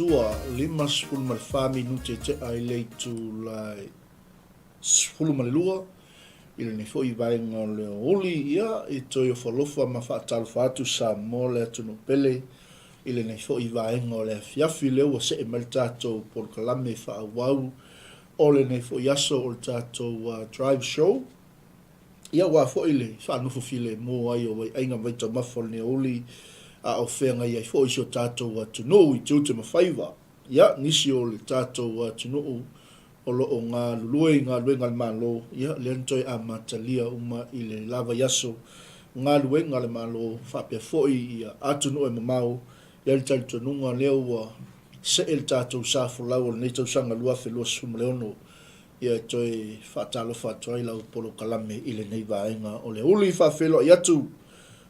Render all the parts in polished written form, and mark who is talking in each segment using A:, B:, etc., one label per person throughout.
A: Atua, 54 minute tea i le itula e 12 i lenei foi vaega o le aoauli. Ia, e toe ofo alofa ma faatalofa atu Samoa le atunuu pele i lenei foi vaega o le afiafi. Lea ua see mai le tatou polokalame faaauau o lenei foi aso o le tatou Drive Show. Ia, aua foi le faanofo filemu ai o vaiaiga ma vaitaumafa o lenei aoauli a o feagai ai foi si o tatou atunuu i tiute ma faiva. Ia, nisi o le tatou atunuu o lo o galulue i galuega a le Malo, ia, lea na toe amatalia uma i le la vaiaso galuega a le Malo faapea foi ia atunuu e mamao. E i ai le talitonuga lea ua see le tatou sa folau o lenei tausaga 2026, ia e toe faatalofa atu ai lau polokalame i lenei vaega o le uli. Faafeiloai atu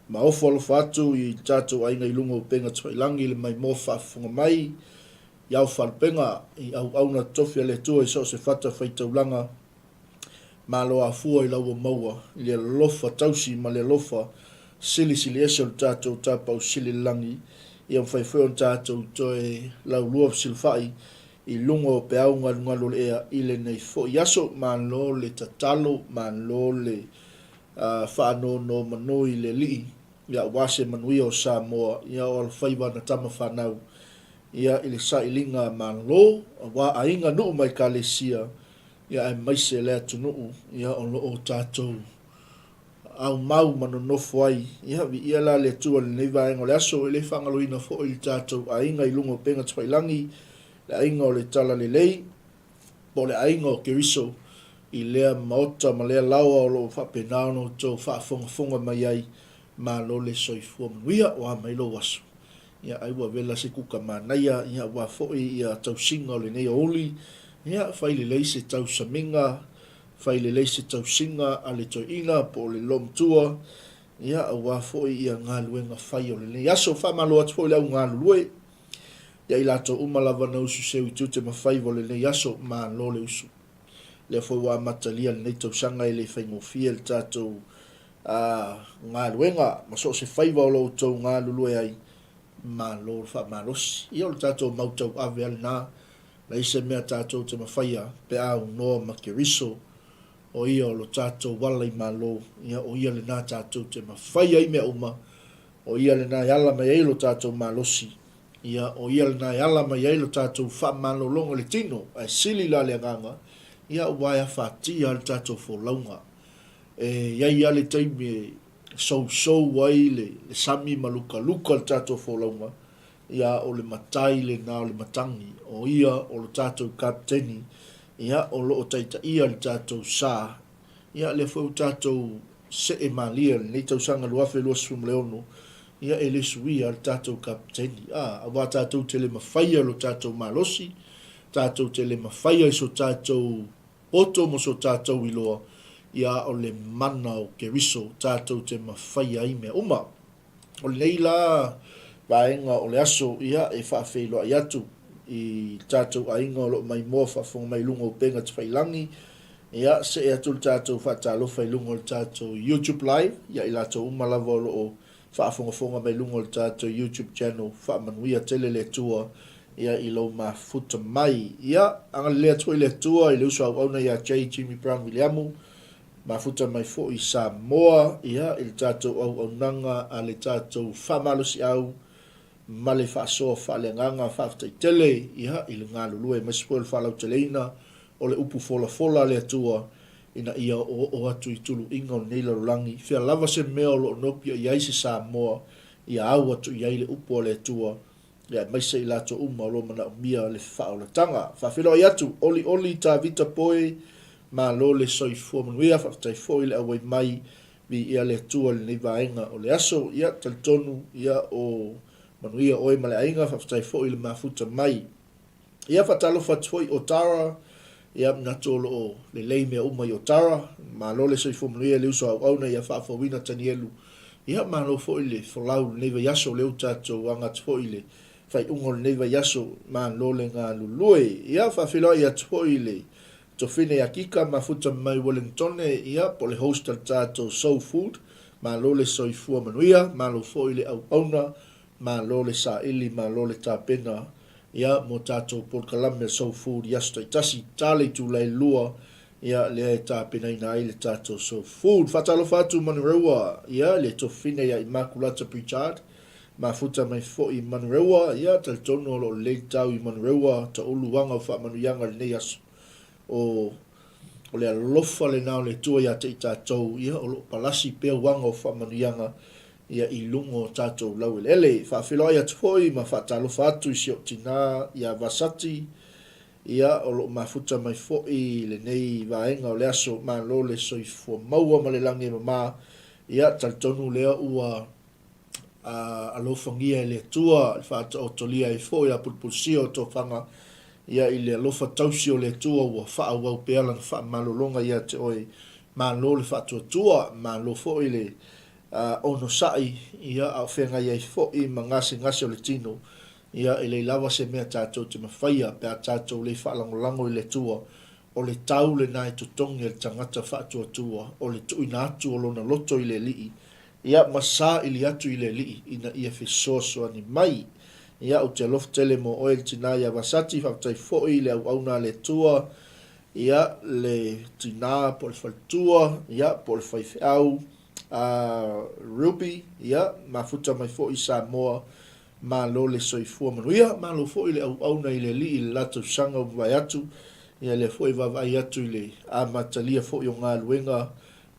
A: ma ofo alofa atu i le tatou aiga i luga o upega tafailagi i le maimoa faafofoga mai i ao faalupega i auauna totofi a le Atua i so o se fata faitaulaga. Malo afua i lau ua maua i le alofa tausi ma le alofa silisili ese o le tatou Tapaau Sili i le Lagi, ia mafai foi ona tatou toe laulua fesilafai i luga o peau galugalu o le ea i lenei foi aso. Malo le tatalo, malo le faanonomanu i le Alii, ia aua se manuia o Samoa, ia o alofaiva ana tama fanau, ia i le sailiga malo, aua aiga, nuu ma ekalesia, ia aemaise le atunuu, ia o lo o tatou aumau ma nonofo ai. Ia, viia la le Atua i lenei vaega o le aso, e le faagaloina foi le tatou aiga i luga o upega tafailagi, le aiga o le Talalelei, po o le aiga o Keriso, i lea maota ma lea laoa o lo o faapena ona outou faafogafoga mai ai. Malo le soifua manuia, o a mai lou aso. Ia, ai ua vela se kuka manaia, ia, aua foi ia tausiga o lenei aoauli. Ia, fai lelei se tausamiga, Fai lelei se tausiga a le toeaina po o le loomatua, ia, aua foi ia galuega fai o lenei aso. Faamalo atu foi i le au galulue ia i latou uma lava na usu seu i tiute ma faiva o lenei aso. Malo le usu. Lea foi ua amatalia lenei tausaga e le faigofie le tatou galuega ma so o se faiva o lo outou galulue ai. Malo le faamalosi. Ia o le tatou mau tauave lava lena. Leai se mea tatou te mafaia pe a aunoa ma Keriso, o ia o lo tatou ala i Malo, ia o ia lena tatou te mafai ai mea uma, o ia lena e ala mai ai lo tatou malosi, ia o ia lena e ala mai ai lo tatou faamalologa i le tino, ae sili la le agaga, ia aua e afatia le tatou folauga. E i ai lava le taimi e sousou ai le sami ma lukaluka le tatou folauga, Ia, o le matai lena o le matagi, o ia o lo tatou Kapeteni, ia, o lo o taitaia le tatou sa. Ia, lea foi ua tatou see malie i lenei tausaga 2026, ia, e le suia le tatou Kapeteni. A, aua tatou te le mafaia lo tatou malosi, tatou te le mafaia i so tatou poto ma so tatou iloa, ia, o le mana o Keriso tatou te mafaia ai mea uma. O lenei la vaega o le aso, ia, e faafeiloai atu i le tatou aiga o lo o maimoa faafofoga mai i luga o upega tafailagi. Ia, see atu le tatou faatalofa i luga o le tatou YouTube Live, ia i latou uma lava o lo o faafogafoga mai i luga o le tatou YouTube channel, faamanuia tele le Atua, ia, i lou mafuta mai. Ia, agalelei atu foi le Atua i le uso auauna ia J. Jimmy Brown Viliamu, Mafuta mai foi i Samoa, ia, i le tatou auaunaga a le tatou faamalosiau ma le faasoa faaleagaga. Faafetai tele, ia, i le galulue aemaise foi o le faalauteleina o le upu folafola a le Atua ina ia oooo atu i tuluiga o lenei lalolagi. Fea lava se mea o lo o nopia i ai se Samoa, ia au atu i ai le upu a le Atua ia aemaise i latou uma o lo o manaomia le faaolataga. Faafeiloai atu, olioli Tavita Poe, malo le soifua manuia, faafetai foi le auai mai, viia le Atua i lenei vaega o le aso. Ia, talitonu, ia, o manuia oe ma le aiga, faafetai foi le mafuta mai. Ia, faatalofa atu foi o Tara, ia, manatu o lo o lelei mea uma i o Tara, malo le soifua manuia i le uso auauna ia Faafouina Tanielu. Ia, malo foi le folau i lenei vaiaso, lea ua tatou aga atu foi i le faaiuga o lenei vaiaso, malo le galulue. Ia, faafeiloai atu foi i le Tofine ia Kika, mafuta mai Wellingtone, ia, po o le host a le tatou Soul Food, malo le soifua manuia, malo foi le auauna, Malo le saili, malo le tapena. ia, mo tatou polokalame o Soul Food i aso taitasi, ta le itula e 2, ia, lea e tapenaina ai le tatou Soul Food. Faatalofa atu Manurewa, ia, le tofine ia Imakulata Pritchard, mafuta mai foi i Manurewa, ia, talitonu o lo o lelei le tau i Manurewa, taulu aga o faamanuiaga i lenei aso. O, o le alofa lena o le Atua ia te i tatou, ia, o lo o palasi pea uaga o faamanuiaga, ia, i luga o tatou laueleele. Faafeiloai atu foi ma faatalofa atu i si ou tina ia Vasati, ia, o lo o mafuta mai foi i lenei vaega o le aso. Malo le soifua maua ma le lagi e mama. Ia, talitonu lea ua a alofagia e le Atua, le faataotolia ai foi a pulupulusia o tofaga, ia i le alofa tausi o le Atua ua faaauau pea lana faamalologa ia te oe. Malo le faatuatua, malo foi le onosai, ia a o feagai ai foi ma gasegase o le tino, ia e leai lava se mea tatou te mafaia pe a tatou le faalagolago i le Atua. O le tau lena e totogi e le tagata faatuatua, o le tuuina atu o lona loto i le Alii, ia ma saili atu i le Alii ina ia fesoasoani mai. Ia, ou te alofa tele mo oe le tina ia Vasati, faafetai foi i le auauna a le Atua, ia, le tina po o le faletua, ia, po o le faifeau a Ruby, ia, mafuta mai foi i Samoa, Malo le soifua manuia, malo foi le auauna i le Alii i le la tausaga ua mavae atu, ia lea foi e vaavaai atu i le amatalia foi o galuega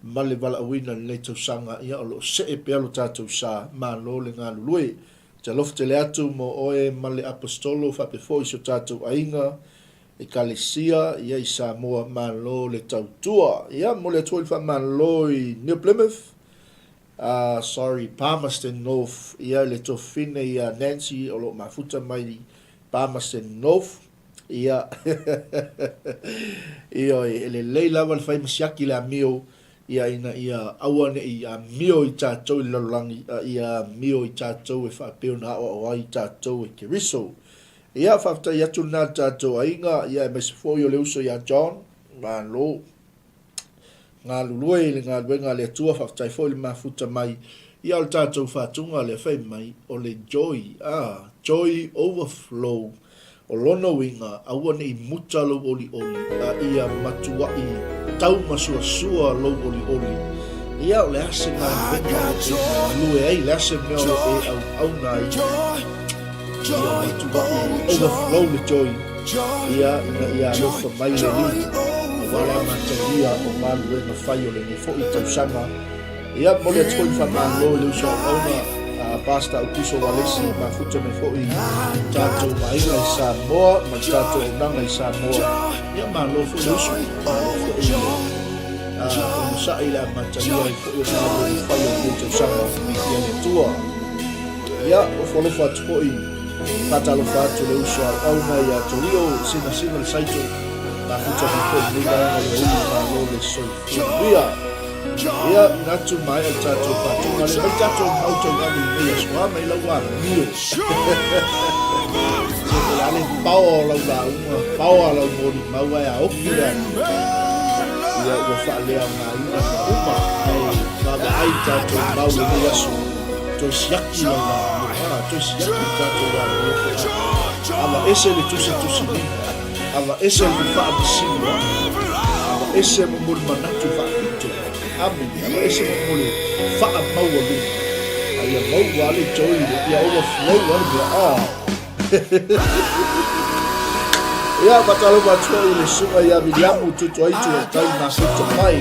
A: ma le valaauina i lenei tausaga, ia o lo o see pea lo tatou sa, malo le galulue. Ou te alofa tele atu mo oe ma le Aposetolo faapea foi si o tatou aiga, Ekalesia, ia i Samoa, malo le tautua. Ia momoli atu foi le faamalo i New Plymouth, Ah sorry Palmerston North ia le tofine ia Nancy o lo o mafuta mai i Palmerston North ia ioe e lelei lava le fai ma siaki le amio ia ina ia aua ne i amio i tatou i le lalolagi a ia amio i tatou e faapea ona aoao ai i tatou e Keriso. Ia faafetai atu lena i le tatou aiga ia aemaise foi o le uso ia John. Malo. Galulue i le galuega a le Atua, faafetai foi le mafuta mai. Ia o le tatou faatuga lea fai mai, o le joy, ah, joy overflow. O lona uiga, aua ne i muta lou olioli, a ia matuai taumasuasua lou olioli. Ia, o le a se galuega o lo o e galulue ai, o le a se mea o lo o e auauna ai, ia matuai overflow le joy. Ia, ina ia alofa mai le Alii, aua le amatalia o galuega fai o lenei foi tausaga. Ia, momoli atu foi le faamalo i le uso auauna, a Pastor Aukuso Walesi, mafuta mai foi i tatou aiga i Samoa ma le tatou auaunaga i Samoa. Ia, malo foi le uso, malo foi le onosai i le amatalia ai foi o galuega fai o lenei tausaga i le Atua. Ia, ofo alofa atu foi, faatalofa atu le uso auauna ia Torio, Sinasina le Saito, mafuta mai foi lenei vaega o le aoauli, malo le soifua manuia. Ia, manatu maea le tatou faatoga lea, mai tatou mau tauavi i lenei aso, a mai lau amio. Se po o le a le paoa o lau lauga, paoa lau molimau ae a oki le amio, ia ua faaleaogaina mea uma, ae vaavaai le tatou mau i lenei aso. Toe siaki lau amio, a, toe siaki le tatou amio pe a aveese le tusitusilima, aveese le faamasino, aveese mo le manatu faapito, amene, aveese mo le faamaualuga, a ia maua le joy, ia overflow le mea, a. Ia, faatalofa atu foi i le susuga ia Viliamu Tutuaitu o tai mafuta mai.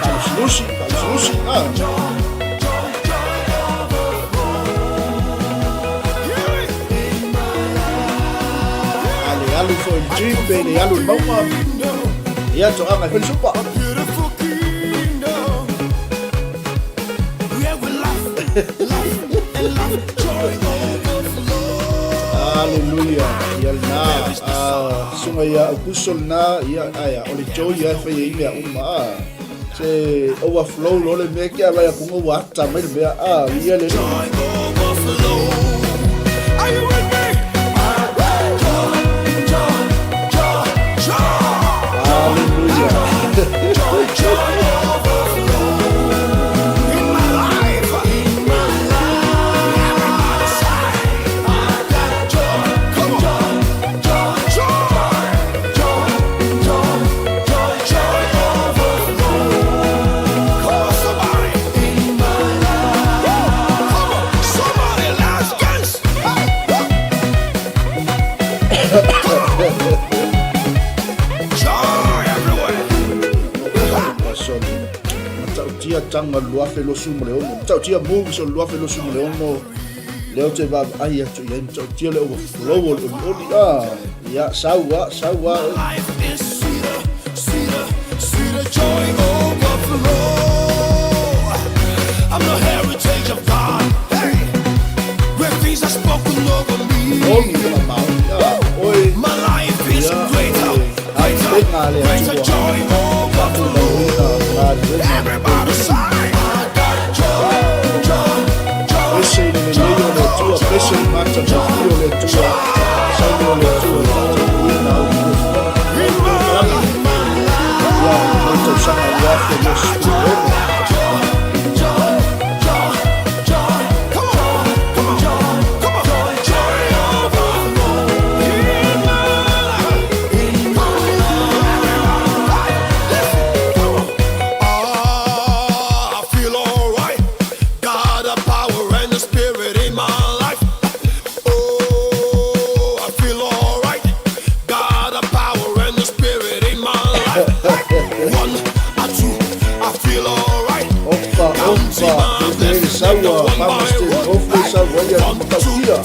A: Faalusilusi, faalusilusi, ah. A le alu foi i le gym pe le alu i le mauga. Ia, toaga e fai le supa. Aleluia. Ia lena. Ah, susuga ia Aukuso lena. Ia, aia, o le joy ia e fai ai mea uma. Ah. Se overflow loa le mea ke a vaai atu ua ata mai le mea. Ah, ia le. matautia taga o le 2026, matautia moves o le 2026 lea ou te vaavaai atu i ai, matautia le overflow o le olioli. Ah, ia, sau a, sau a. Olu le maoni, ah, oe, ia, auupega a le Atua, faatulauina galuega Pese i le lelei o le Atua, pese i le matagofie o le Atua, sauni o le Atua e faataunuuina au polokalame ia lenei tausaga 2026. Opa, opa, pele le saua, Palmerston North le sau ai a Matautia.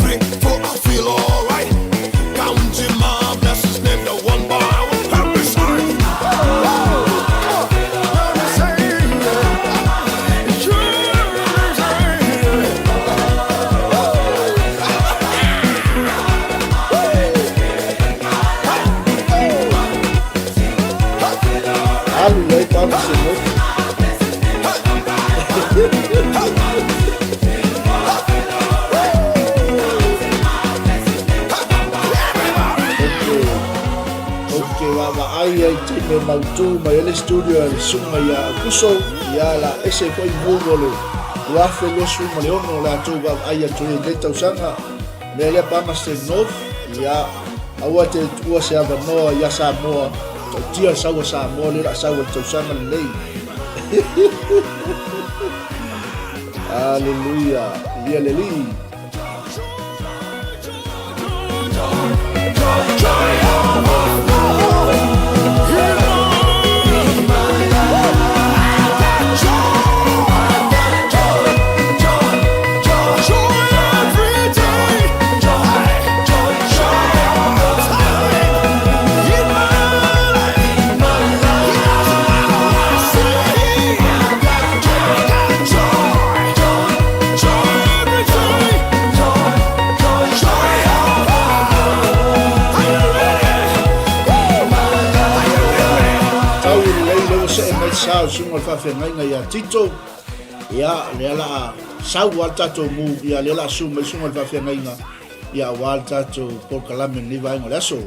A: Alu i ai Palmerston North. Ou te vaavaai ai i taimi e mautū mai ai le studio a le susuga ia Aukuso, ia la ese foi move o le 2026 o le a tou vaavaai atu ai i lenei tausaga. Mea lea Palmerston North, ia aua te tuua se avanoa ia Samoa, tautia le sau a Samoa lea o le a sau i le tausaga lenei. Aleluia, ia le Alii. Tau lelei lea ua see mai le sa o le susuga o le faafeagaiga ia Tito. Ia, lea la a sau lava le tatou move, ia lea la a susu mai le susuga o le faafeagaiga, ia aua le tatou polokalame i lenei vaega o le aso.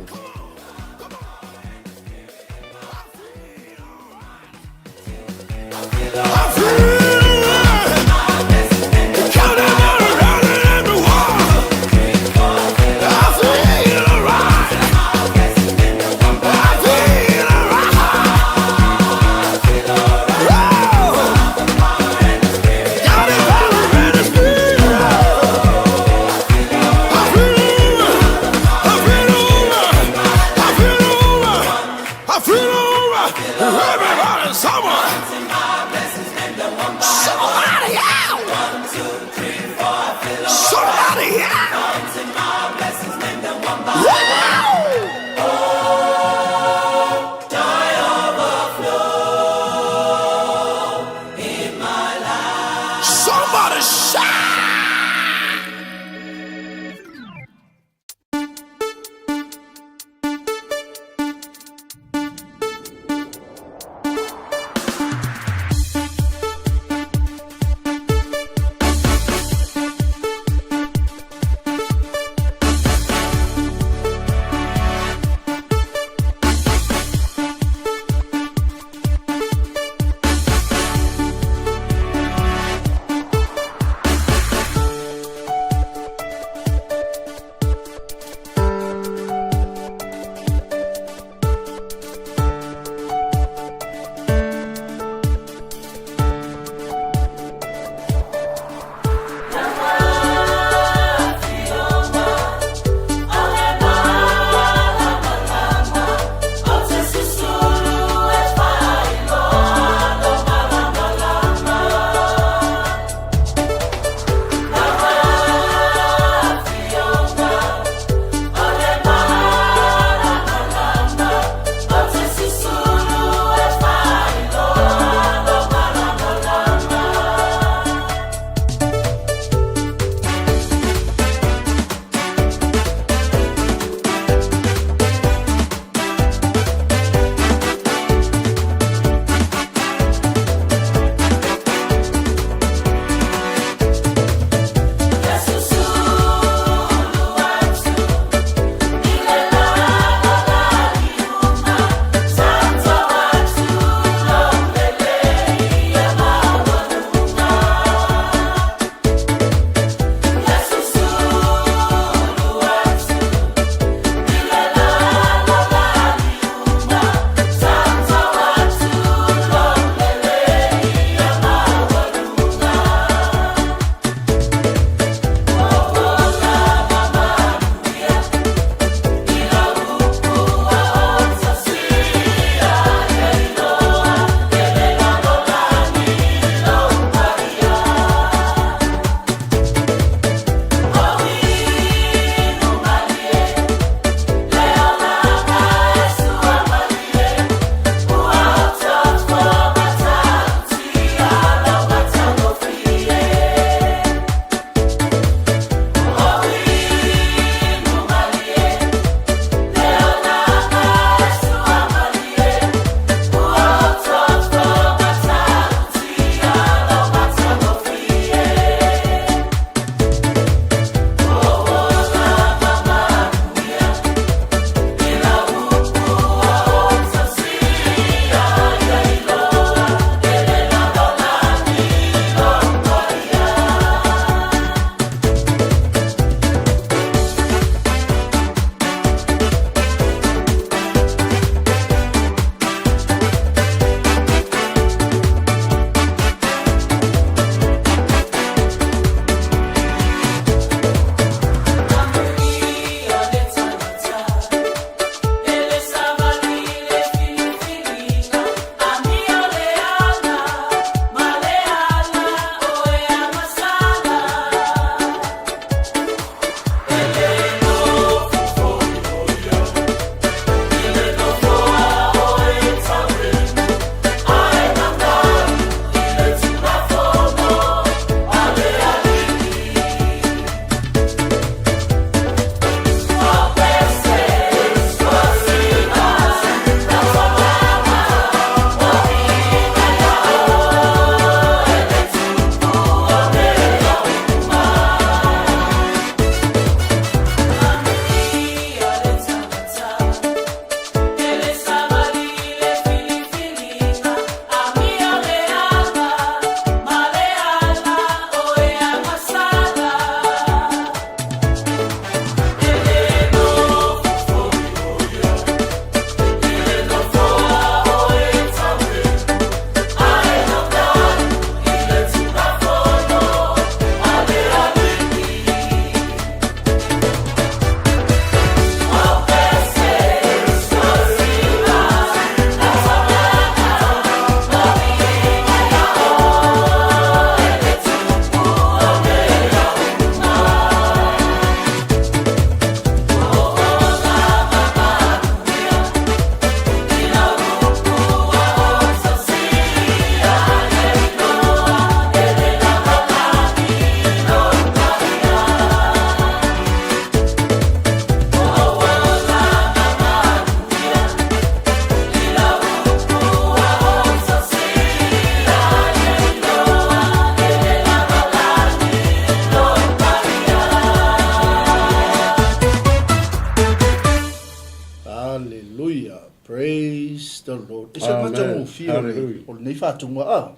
A: o lenei faatuga a.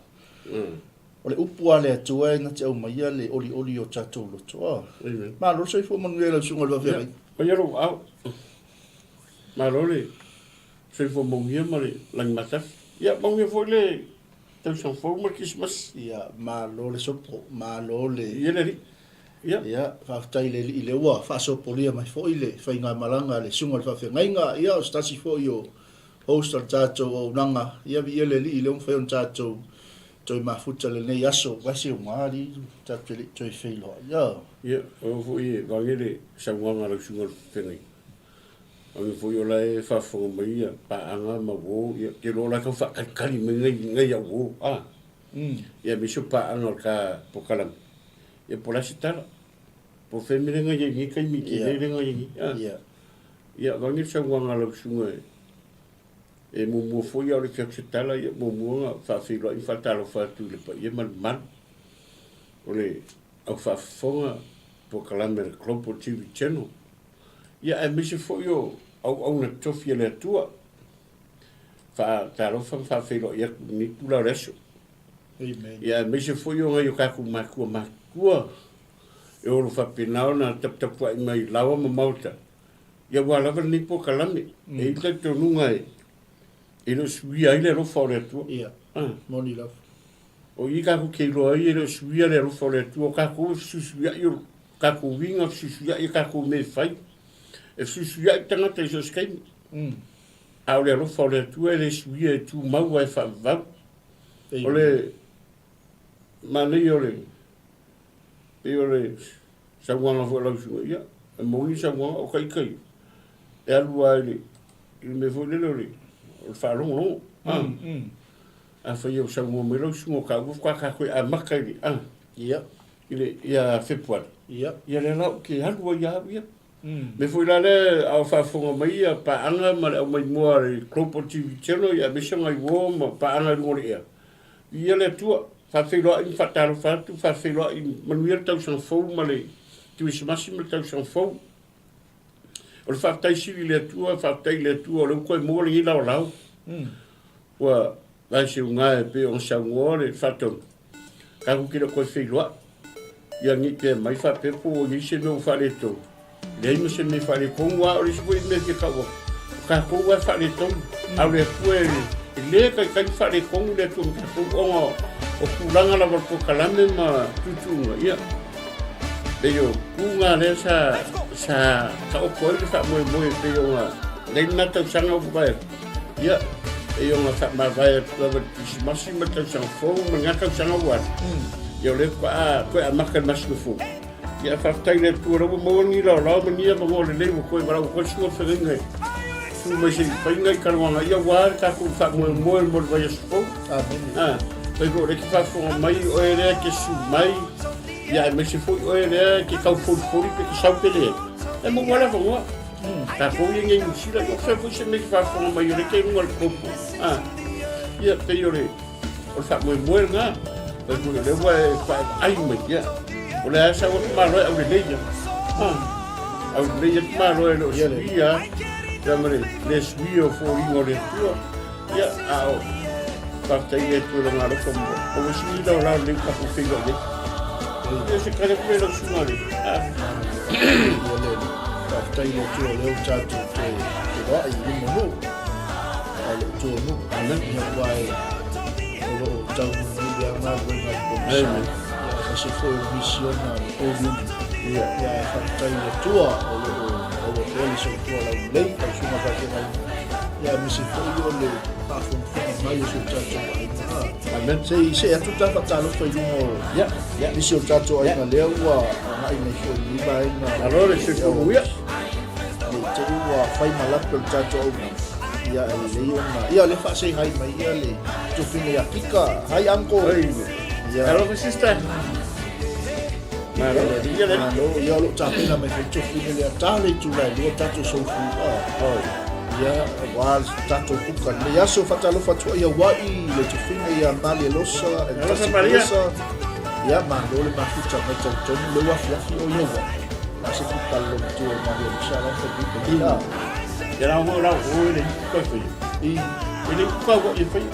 A: O le upu a le Atua e na te aumaia le olioli o tatou loto a. Malo le soifua manuia i lau susuga i le faafeagaiga.
B: Paia lou aao. Malo le soifua manuia ma le lagi matafi. Ia manuia foi le tausaga fou ma le Kerisimasi.
A: Ia malo le sopo, malo le.
B: Ia le Alii.
A: Ia. Ia, faafetai i le Alii lea ua faasopolia mai foi le faigamalaga a le Susuga i le Faafeagaiga, ia o se tasi foi o host o le tatou auaunaga. Ia viia le Alii lea ua mafai ona tatou toe mafuta i lenei aso, aua se uma Alii tatou te le i toe feiloai. Ia.
B: Ia, o au foi e vage le saunoaga a lau Susuga i le Faafeagaiga. Aua foi o la e faafofoga mai ia paaga ma uo, ia, ou te iloa o la e tau faatalitali mai nai, nai au uo, a. Ia, aemaise o paaga o le ta polokalame. Ia po o le a se tala, po o fea mea lea na i ai i lenei taimi tele lea na i ai nei. A. Ia, aveane le saunoaga a lau susuga e muamua foi a o le fai atu se tala, ia muamua ona faafeiloai ma faatalofa atu i le paia ma le mamalu o le au faafofoga polokalame a le Global TV Channel. Ia aemaise foi o auauna totofi a le Atua. Faatalofa ma faafeiloai atu i lenei itula o le aso.
A: Amen.
B: Ia aemaise foi o nai o tatou matua matutua e ono faapena ona taputapuai mai laoa ma maota, ia ua lava lenei polokalame. E i ai le talitonuga e e le o suia ai le alofa o le Atua.
A: Ia,
B: Ah.
A: moni lava.
B: O i tatou te iloa ai e le o suia le alofa o le Atua, o tatou e fesuisuiai o tatou uiga, fesuisuiai a tatou mea e fai. E fesuisuiai tagata i so o se taimi. A o le alofa o le Atua e le suia e tumau lava e faavavau. O le manaia o le pei o le saunoaga foi a lau susuga, ia, e moni le saunoaga, o ita ia, e alu lava i le, i le mea foi lele o le, o le faalogologo. A, afai o saunoa mai lau susuga o taua faatoa tatou amata i le, a, i le, ia Fepuari, ia lea la ou te alu ai lava au ia. Mea foi la lea a o faafofoga mai ia paaga ma le aumaimoa a le Global TV Channel ia aemaise nai uo ma paaga i luga o le ea. Viia le Atua, faafeiloai ma faatalofa atu, faafeiloai manuia le tausaga fou ma le Kerisimasi ma le tausaga fou. O le faafetai sili i le Atua, faafetai i le Atua o lea ua toe maua lenei laolao. Ua vae seuga e pei ona saunoa le faatonu, tatou te le o toe feiloai. Ia ne i pea mai faapea po ua i ai se mea ua faaletonu. Leai ma se mea e faaletonu, a o le isi foi mea e fia tau atu, o tatou lava e faaletonu. A o le Atua e le taitai ona faaletonu le Atua ma tatou ona o tulaga lava o le polokalame ma tuutuuga, ia, pei o tu na lea sa, sa taoto ai le faamoemoe pei ona leai lena tausaga ua mavae atu. Ia, pei ona faamavae atu lava i le Kerisimasi ma le tausaga fou ma lena tausaga ua alu. Ia, o lea faatoa toe amata i le masina fou. Ia, faafetai i le Atua o lea ua maua ni laolao ma ni avanoa lelei ua toe valaau atu ai le susuga feagaiga e tu mai se i fai nai talanoaga ia aua le tatou faamoemoe mo le vaiaso fou.
A: Amene.
B: Ah, fai foi o lea e te faafofoga mai oe lea e te susu mai, ia aemaise foi oe lea e te tau folifoli pe te sau pe leai. E maua le avanoa. Tatou ia nei Niu Sila, ia o fea foi se mea e te faafofoga mai o lea e te i luga o le koko. Ah, ia pei o le o le faamoemoe lena. Fai foi o lea ua e vaai mai, ia. O le a sau atu malo e aulelei ia. Ah, aulelei atu malo e le o suia. Ia ma le le suia o foliga o le Atua. Ia, a o faafetai i le Atua i lona alofa ma aua se ni laolao lelei ua tatou feiloai ai. Ia se tali atu lea i lau susuga le.
A: Ah. Ia le faafetai i le Atua o lea ua tatou toe feiloai i luma o nuu. A o lo o tu o nuu.
B: Amen.
A: Ia aua e o lo o taumulimuli lava galuega a le pogisa.
B: Amen.
A: Ia aemaise foi o misiona a le Old Union.
B: Ia.
A: Ia e faafetai i le Atua o lo o maua pea le soifua laulelei, lau susuga faafeagaiga. Ia aemaise foi o le faafogafoga mai o si o tatou aiga.
B: Amen.
A: Se i see atu ta faatalofa i luga o
B: Ia, ia.
A: nisi o tatou aiga lea ua agai mai foi i lenei vaega.
B: Malo le soifua manuia.
A: Ne i te i ua fai ma lape o le tatou auaunaga. Ia e lelei ona, ia lea faasei-hi mai ia le tofiga ia Kika. Hi uncle.
B: Oi.
A: Ia.
B: Hello my sister. Malo, ia le.
A: Malo, ia o lo o tapena mai foi tofiga lea ta le itula e lua tatou soul food.
B: Oi.
A: Ia, aua le tatou kuka. Lenei aso faatalofa atu ai Hawaii le tofiga ia Malie Losa,
B: Alofa Maria.
A: Losa. Ia, malo le mafuta mai talitonu lea ua afiafi o ia Hawaii. A se kuka le lomatua o Malie Losa la fai mai.
B: Ia la mo la o le koe foi.
A: I.
B: E le uka ua e faia.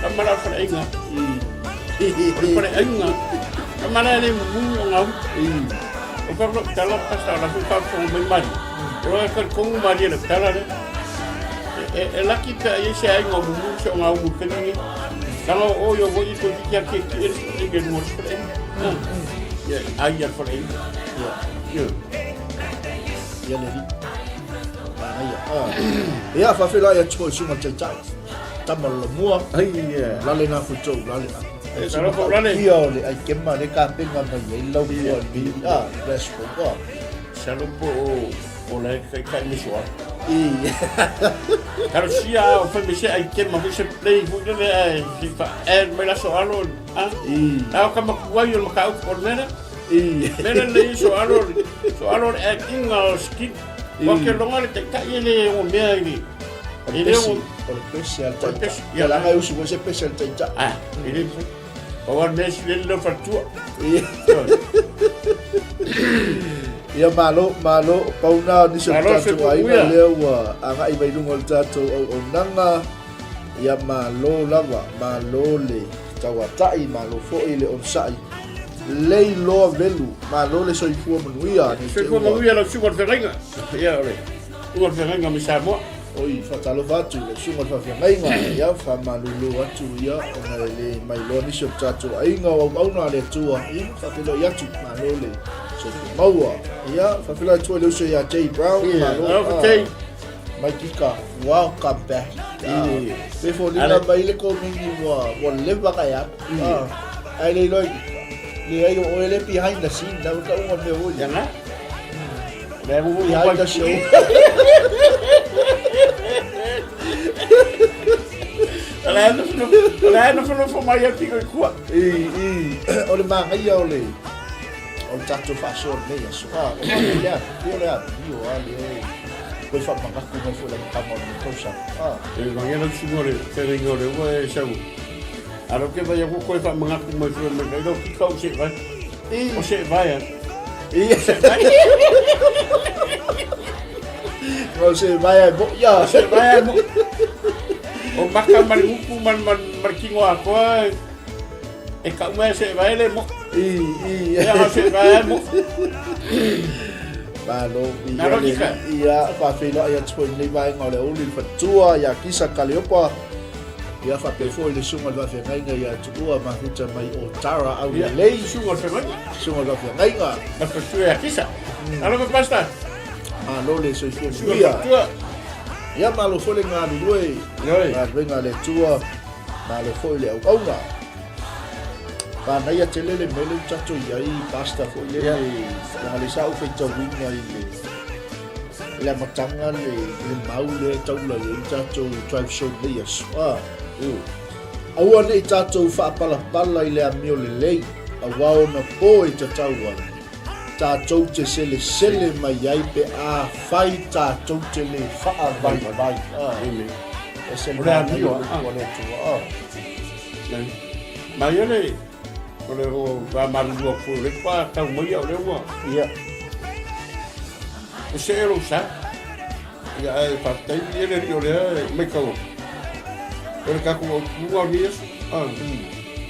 B: Tama la o le faleaiga. O le faleaiga. Tama la e le mumumi o gauta. O fa lau tala pasta o la foi faafofoga mai Maria. E oe talitonu Maria i lau tala lea. E laki pe a i ai se aiga o mumumi se o gaumu i le taimi lenei. Leaga o oe o foi e toeitiiti lava tietie le faleaiga i luga o le isi faleaiga. Ia, ai a le faleaiga. Ia.
A: Ia le alii. Manaia. Ia, faafeiloai atu foi i susuga i le Taitai. Tama o le Lamua.
B: Ai, ia.
A: Lale na foi tou lale.
B: E, talofa o lale.
A: Ia o le aikema le kapenga mai ai lau mua i a, Glasgow. A.
B: Masalo po o o la e taitai me soa.
A: I.
B: Talosia a o fai me se aikema foi se play foi lele ae se fa add mai la so alo. A.
A: I.
B: A o ka makuai o le mataupu o le mea lea.
A: I.
B: Mea lelei so alo so alo le acting o skin. Ua ke longa le taitai e le o mea i le
A: e le o o le pese al taitai. Ia la ngai usu se pese al taitai.
B: Ah, e le o wa me si le le fatua.
A: Ia malo, malo, pau na nisi o tatou aiga lea ua agai mai luga o le tatou auaunaga. Ia malo lava, malo le tauatai, malo foi le onosai. Lei loa velu, malo le soifua manuia.
B: Soifua manuia lau susuga i le feagaiga. Ia o le susuga i le feagaiga mai Samoa.
A: Oi, faatalofa atu i lau susuga i le faafeagaiga. Ia, faamalulu atu ia ona e le mailoa nisi o le tatou aiga o auauna a le Atua. Ia, faafeiloai atu, malo le soifua maua. Ia, faafeiloai atu foi i le uso ia Jay Brown, malo.
B: Alofa Jay.
A: Mai Kika, welcome back. Pe foliga mai le komeni ua ua leva ka ia. Ai le iloa leai o oe le behind the scene na ka unga mea oi.
B: Ia na. Le mu
A: behind the show.
B: La no no fo mai ati ko kua.
A: I i o le magaia o le o le tatou faasoa lenei aso. Ah, o le a, o le a, o a le koe faamanatu mai foi le amataga o lenei tausaga. Ah.
B: E vangia lau susuga o le feagaiga o le ua e sau. Alo ke vai aku koe faamanatu mai foi mai kai lau kika o se vai. O se vai a.
A: I.
B: Se vai.
A: O se vai ai mo ia.
B: Se vai ai mo. O maka ma le upu ma ma le kino atoa e kau mai se vai le mo.
A: I i.
B: Ia se vai ai mo.
A: Malo,
B: Malo Kisa.
A: Ia, faafeiloai atu foi i lenei vaega o le aoauli i le faletua ia Kisa Kaleopa. Ia faapea foi le susuga i le faafeagaiga ia Tuua Mahuta mai o Tara Aulelei.
B: Ia, susuga o le feagaiga.
A: Susuga o le faafeagaiga.
B: Ma le faletua ia Kisa. Alofa Pastor.
A: Malo le soifua
B: Susuga o le
A: manuia.
B: faletua.
A: Ia malo foi le galulue.
B: Ioe.
A: Galuega a le Atua. Malo foi le auauna. Manaia tele le mea lea ua tatou i ai Pastor foi lele leaga le sa ou faitauina i le i le amataga le le mau lea e taula i ai tatou drive show nei aso. Ah. Aua ne i tatou faapalapala i le amio lelei, aua ona po e tatau ai, tatou te selesele mai ai pe afai tatou te le faavaivai. Ah. Ese le
B: O le amio,
A: ah. O le Atua. Ah.
B: Mai ele, o le o va malulu atu o le pa tau mai o le ua.
A: Ia.
B: O se ero sa. Ia ai faafetai ia le alii o lea e maitau atu. O le tatou autuga o lenei aso. Ah.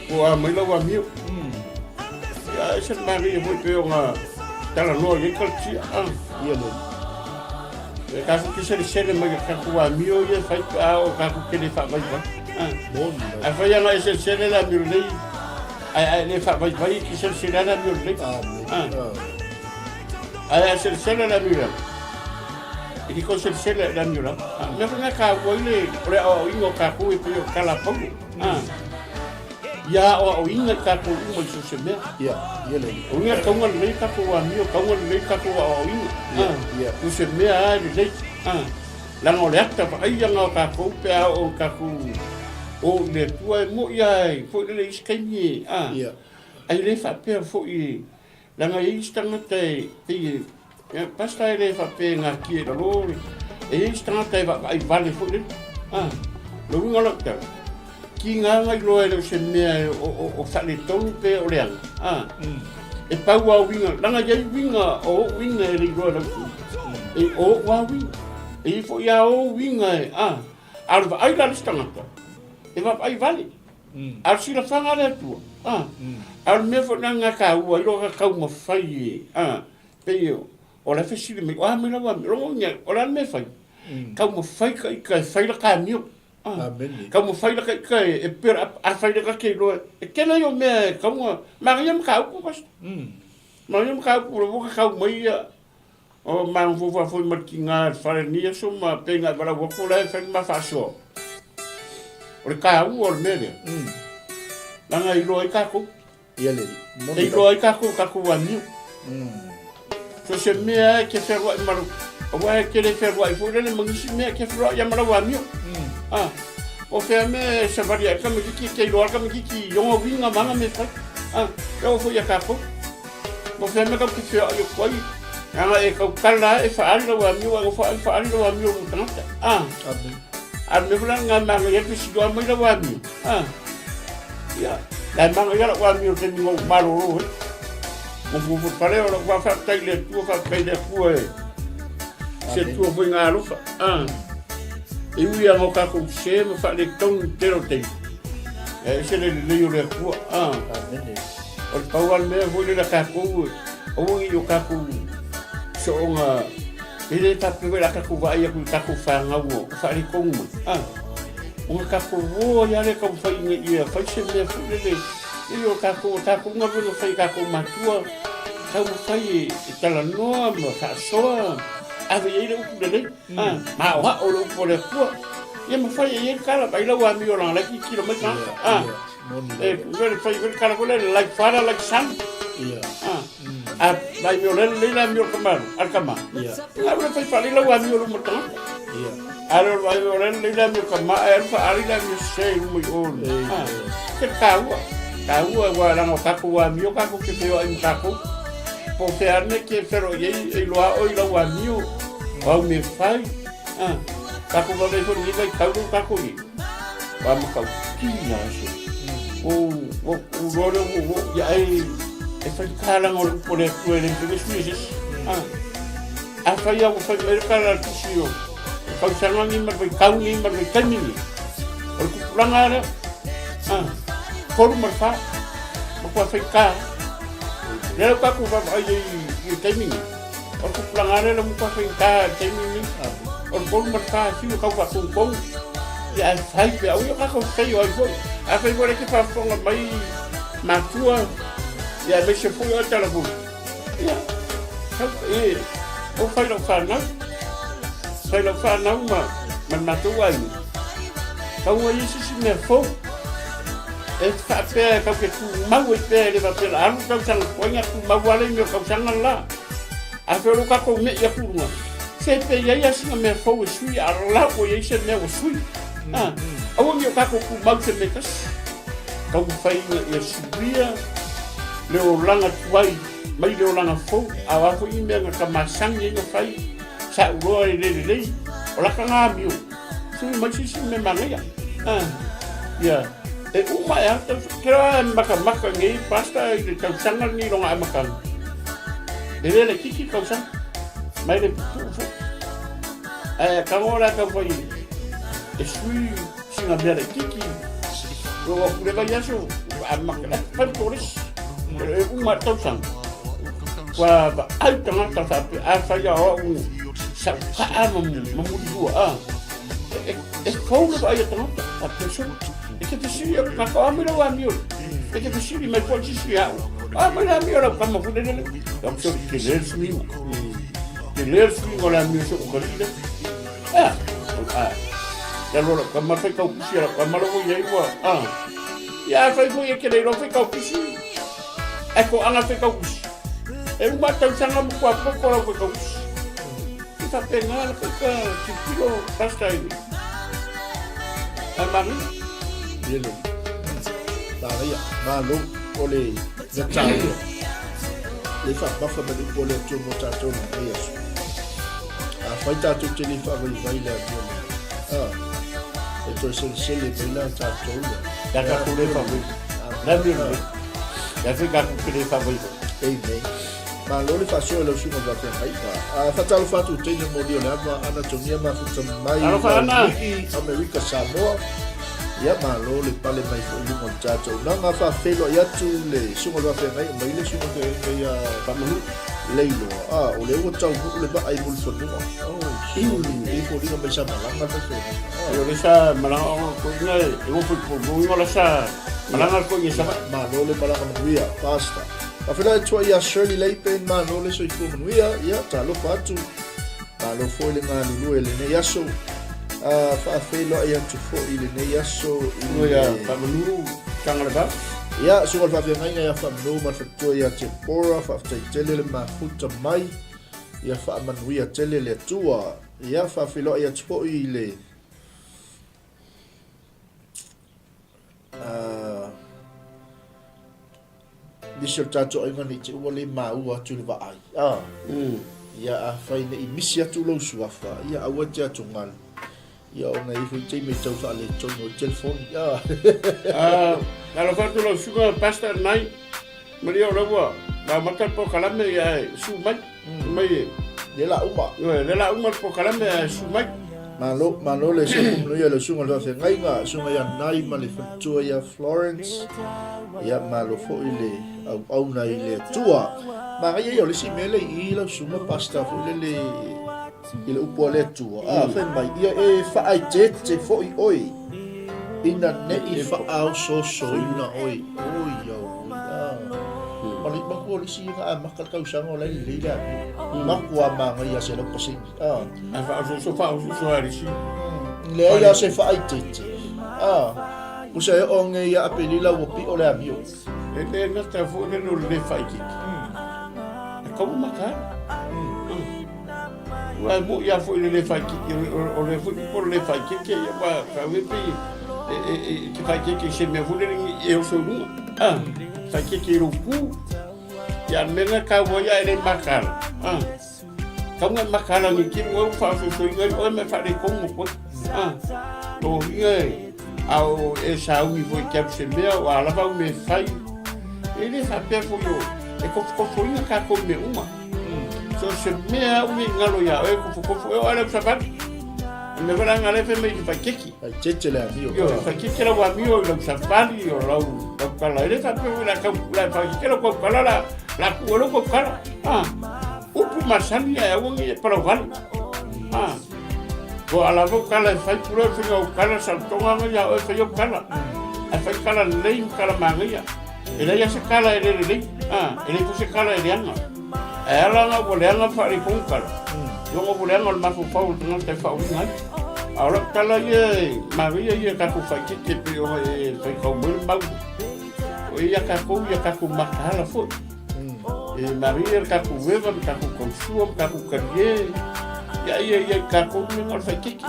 B: Po o a mai lau amio. Ia e ese le manaia foi pei ona talanoa i ai kalatia. Ah.
A: Ia le.
B: E tatou te selesele mai i le tatou amio ia e fai pe a oo tatou te le faavaivai. Ah.
A: Moni.
B: Ae fai ana e selesele le amio lelei, ae ae le faavaivai e te selesele lava le amio lelei.
A: Ah.
B: Ae a selesele le amio lelei, e te toe selesele le amio lava. Ah, mea foi na e taua ai le, o le aoaoina o tatou e pei o le tala a Paulo. Ah. Ia aoaoina i tatou uma i so o se mea.
A: Ia, ia le.
B: O ia tauga lelei tatou amio, tauga lelei tatou aoaoina.
A: Ia, ia.
B: O se mea lava e lelei. Ah. Leaga o le ata vaaia na o tatou pe a oo i tatou o i le Atua e moi lava e foi lele i isi taimi e, ah.
A: Ia.
B: Ae le faapea foi leaga e i ai isi tagata e pei e, Pastor e le faapea e natia i lalo, e i ai isi tagata e vaavaai vale foi lele. Ah. Le uiga o lau tala, tiga na iloa e le o se mea o faaletonu pe o leaga. Ah. E pau lava uiga, leaga e i ai uiga o ou uiga e le iloa e lau sui. E, o ou lava uiga. E i ai foi lava ou uiga e, ah. A o le vaai la a le isi tagata, e vaavaai vale. A o le silafaga a le Atua, a, a o le mea foi lena e taua ai loa taumafai e, a, pei o la e fesili mai, o a mai lau amio? Lona uiga, o le a le mea e fai? Taumafai ka ita e fai lata amio.
A: Amene.
B: Taumafai lata ita e build up, afai lata te iloa, e tele ia o mea e tatau ona, manaia mataupu pastor. Manaia mataupu, o lea ua tau mai ia, O ma nofonofo foi ma le tiga i le fale i lenei aso ma pei ona e valaau atu o la e fai le ma faasoa. O le taua o le mea lea, leaga e iloa ai tatou.
A: Ia le
B: moni. E iloa ai tatou i tatou amio. So se mea e te fealuai ma lau, aua e te le fealuai foi lele ma nisi mea, e te fealuai lava ma lau amio. Ah, o fea mea e savali ai le tamaititi, e te iloa le tamaititi i ona uiga ma ana mea e fai. Ah, e oo foi ia tatou. Mo fea mea tatou te feoai atu ai, leaga e tautala lava e faaali lau amio, ae nofo lava e faaali lau amio i lou tagata. A, a o le mea foi la lena e manaia ai le fesiloa mai lau amio. A, ia, la e manaia lau amio i le taimi na ou malolo ai. Nofonofo i le fale, o lau faafetai i le Atua, faafetai i le Atua e se Atua foi na alofa. A, e ui lava o tatou sē ma faaletonu i le tele o taimi, ae ese le lelei o le Atua. A.
A: Amene.
B: O le pau lava le mea foi lele a tatou, aua ne i o tatou soona, e le faapea foi o le a tatou vaai atu i tatou fanau o faaletonu mai, a, ona tatou o ai lava lea e taumafai ina ia fai se mea foi lele, e o tatou, o tatou galuega fai e tatou matua, taumafai e talanoa ma faasoa, ave i ai le upu lelei, a, maoaʻo le upu a le Atua, ia ma fai e i ai le tala, vaai lau amio leaga o la e tilotilo mai tagata, a. E vele fai vele kala kole like father like son.
A: Ia.
B: Ah. A vai mi ole le la mi o kama al kama.
A: Ia.
B: A le fai fali la wa mi o luma tanga.
A: Ia.
B: A le vai mi ole le la mi o kama a fa ali la mi se luma i o. Ah. Ke kaua. Kaua wa la ngo ka ko wa mi o ka ko ke te o ai ka ko. Po fe ane ke fero i e loa o i la wa mi o. Au me fai. Ah. Ka ko va le fo ni vai kau ka ko i. Ua matautia aso. O o o lea ua o ia e e fai kalaga o le upu a le Atua e le mafai ona sui e se isi. A afai lava ua fai mai le tala a le tusi o le tausaga lenei ma le vaitau lenei ma le vaitaimi lenei, o le tupulaga lava lea. A, 3 ma le 4, matua faigata lava. Lea la ua tatou vaavaai ai i le taimi lenei, o le tupulaga lava lea ua matua faigata i le taimi lenei. O le 3 ma le 4 e fiu e tau faatogitogi, ia ae fai pea, aua ia tatou feio ai foi. Afai foi o lea e te faafofoga mai matua, ia aemaise foi oe Talavou, ia, tau, e, o fai lau fanau, fai lau fanau ma, ma le matou aiga, tau ai se isi mea fou. E faapea e tau te tumau ai pea e le faapea la alu tausaga tuai na tumau lava le imi o tausaga le la. Afai o lo tatou me'i atu i luga, se pe i ai lava sina mea fou e sui a la ua i ai se mea ua sui. A, aua ne i o tatou tumau i se mea e tasi. Taumafai ina ia suia le olaga tuai mai le olaga fou, a o a foi ni mea na ta masani ai na fai, sa ou iloa e le lelei, o lata na amio, sui mai se isi mea manaia. A, ia, e uma e a tausaga, ke loa e matamata nei pastor i le tausaga lenei i lona amataga, e le laitiiti le tausaga, ma e le pupuu foi. Ae tago la tau fai e sui sina mea laitiiti, o atu le vaiaso, amata, e fai polisi, e uma le tausaga. Ua vaai tagata faapea, afai a o au sa ou kaa ma mulilua, a, e fou le vaai a tagata, faapea solo. E te fesili atu, ka o a mai lau amio, e te fesili mai foi sisi ia au, a mai le amio lau tama foi lele, lau solo tele le suiga. Tele le suiga o le amio se ukalii lea. A, a, ia loa lau tama fai tau pisi a lau tama lau i ai ua, a, ia afai foi e te le iloa fai tau pisi, ae toaga fai tau pisi. E uma tausaga ma kua poko lau fai tau pisi. E faapena la kai ka tilotilo pastor i a manaia.
A: Ia le manaia, malo o le mea taua. Le faamafa mai le upu o le Atua mo tatou i lenei aso. Afai tatou te le faavaivai le amio lea, a, e toe selesele mai la tatou ia.
B: Ia tatou le faavaivai. Le amio lelei. Ia fai tatou te le faavaivai.
A: Amen. Malo le faasoa i lau susuga i le faafeagaiga. A faatalofa atu i teine moli o le ava, Ana Togia mafuta mai
B: Alofa Ana.
A: Laulii, Amerika Samoa. Ia malo le pale mai foi i luga o le tatou naga. Faafeiloai atu le susuga i le faafeagaiga mai le susuga feagaiga ia
B: Faamanu.
A: Leiloa. A, o lea ua taunuu le vaa i Mulifanua. Oh, soli, e foliga mai sa malaga le faafeagaiga.
B: O le sa malaga o ko ina e o foi ko mo la sa malaga ko ia sa.
A: Malo le malaga manuia, Pastor. Faafeiloai atu ai ia Shirley Leipen, malo le soifua manuia, ia talofa atu. Malo foi le galulue i lenei aso. Faafeiloai atu foi i lenei aso i
B: le... Ia Faamanu Tagalavau.
A: Ia, susuga i le faafeagaiga ia Faamanu ma le faletua ia Tepora, faafetai tele le mafuta mai. Ia faamanuia tele le Atua. Ia, faafeiloai atu foi i le nisi o le tatou aiga nei te ua le maua atu i le vaai. Ah. Ia afai ne i misi atu lou suafa, ia aua e te atugalu. Ia ona e i ai foi taimi e tau faaletonu ai le telefoni. Ah.
B: Ah, alofa atu lau susuga Pastor Nai. Malia o lea ua amata le polokalame ia e susu mai. Mai e.
A: Le la uma.
B: Ioe, le la uma le polokalame ae susu mai.
A: Malo, malo le soifua manuia i lau susuga i le faafeagaiga, susuga ia Nai ma le faletua ia Florence. Ia malo foi le auauna i le Atua. Manaia ia o le isi mea lea i i lau susuga pastor foi lele i le upu a le Atua. A, fai mai, ia e faaeteete foi oe ina ne i faaosoosoina oe. Oi, auoi, a. Ma le matua o le isi na amata le tausaga o la e lelei le amio. Matua manaia 100%. A.
B: A faaosooso faaosooso lava le isi.
A: Leai lava se faaeteete. A. Pusa e oo nei ia Apelila ua pio le amio.
B: E le gata foi le o le le faaeteete. E kaua mataala. Ua e moi lava foi i le le faaeteete, o le foi upu o le le faaeteete, ia ua faauia pei e te faaeteete i se mea foi lele e oso i luga, a, faaeteete i lou ku. Ia, a o le mea lena e taua ai a e le mataala, a, tatau ona e mataala nei te i ua faasoasoaina ai oe ma e faaletonu atu ai, a, lona uiga e, a o e sauni foi e te alu i se mea, o a lava au mea e fai, e le faapea foi o, e tofotofoina tatou i mea uma. So se mea au nei galo ia oe kofokofo e o ale savali. Me wala ngale fe mai fai keki.
A: Fai tete le amio.
B: Yo fai keki la amio i lau savali o lau lau kala. Ele fa pe la kau la fai keki la kau kala la la ku lo kau kala. Ah. Upu masani e au ngi e palau vali. Ah. Ko ala vo kala e fai pura fai au kala saltonga ngai ia oe fai au kala. Ai fai kala lelei ma kala magaia. E leai lava se kala e le lelei, a, e leai foi se kala e leaga. Ae ala ona ua leaga ma faaletonu kala, ona ua leaga o le mafaufau o le tagata e faauiga ai. A o lau tala ia e manaia ia tatou faaeteete e pei ona e faitau mai le mau. O ia tatou ia tatou mataala foi. E manaia le tatou eva ma tatou tausua ma tatou talie. Ia ia ia i tatou mea o le faaeteete.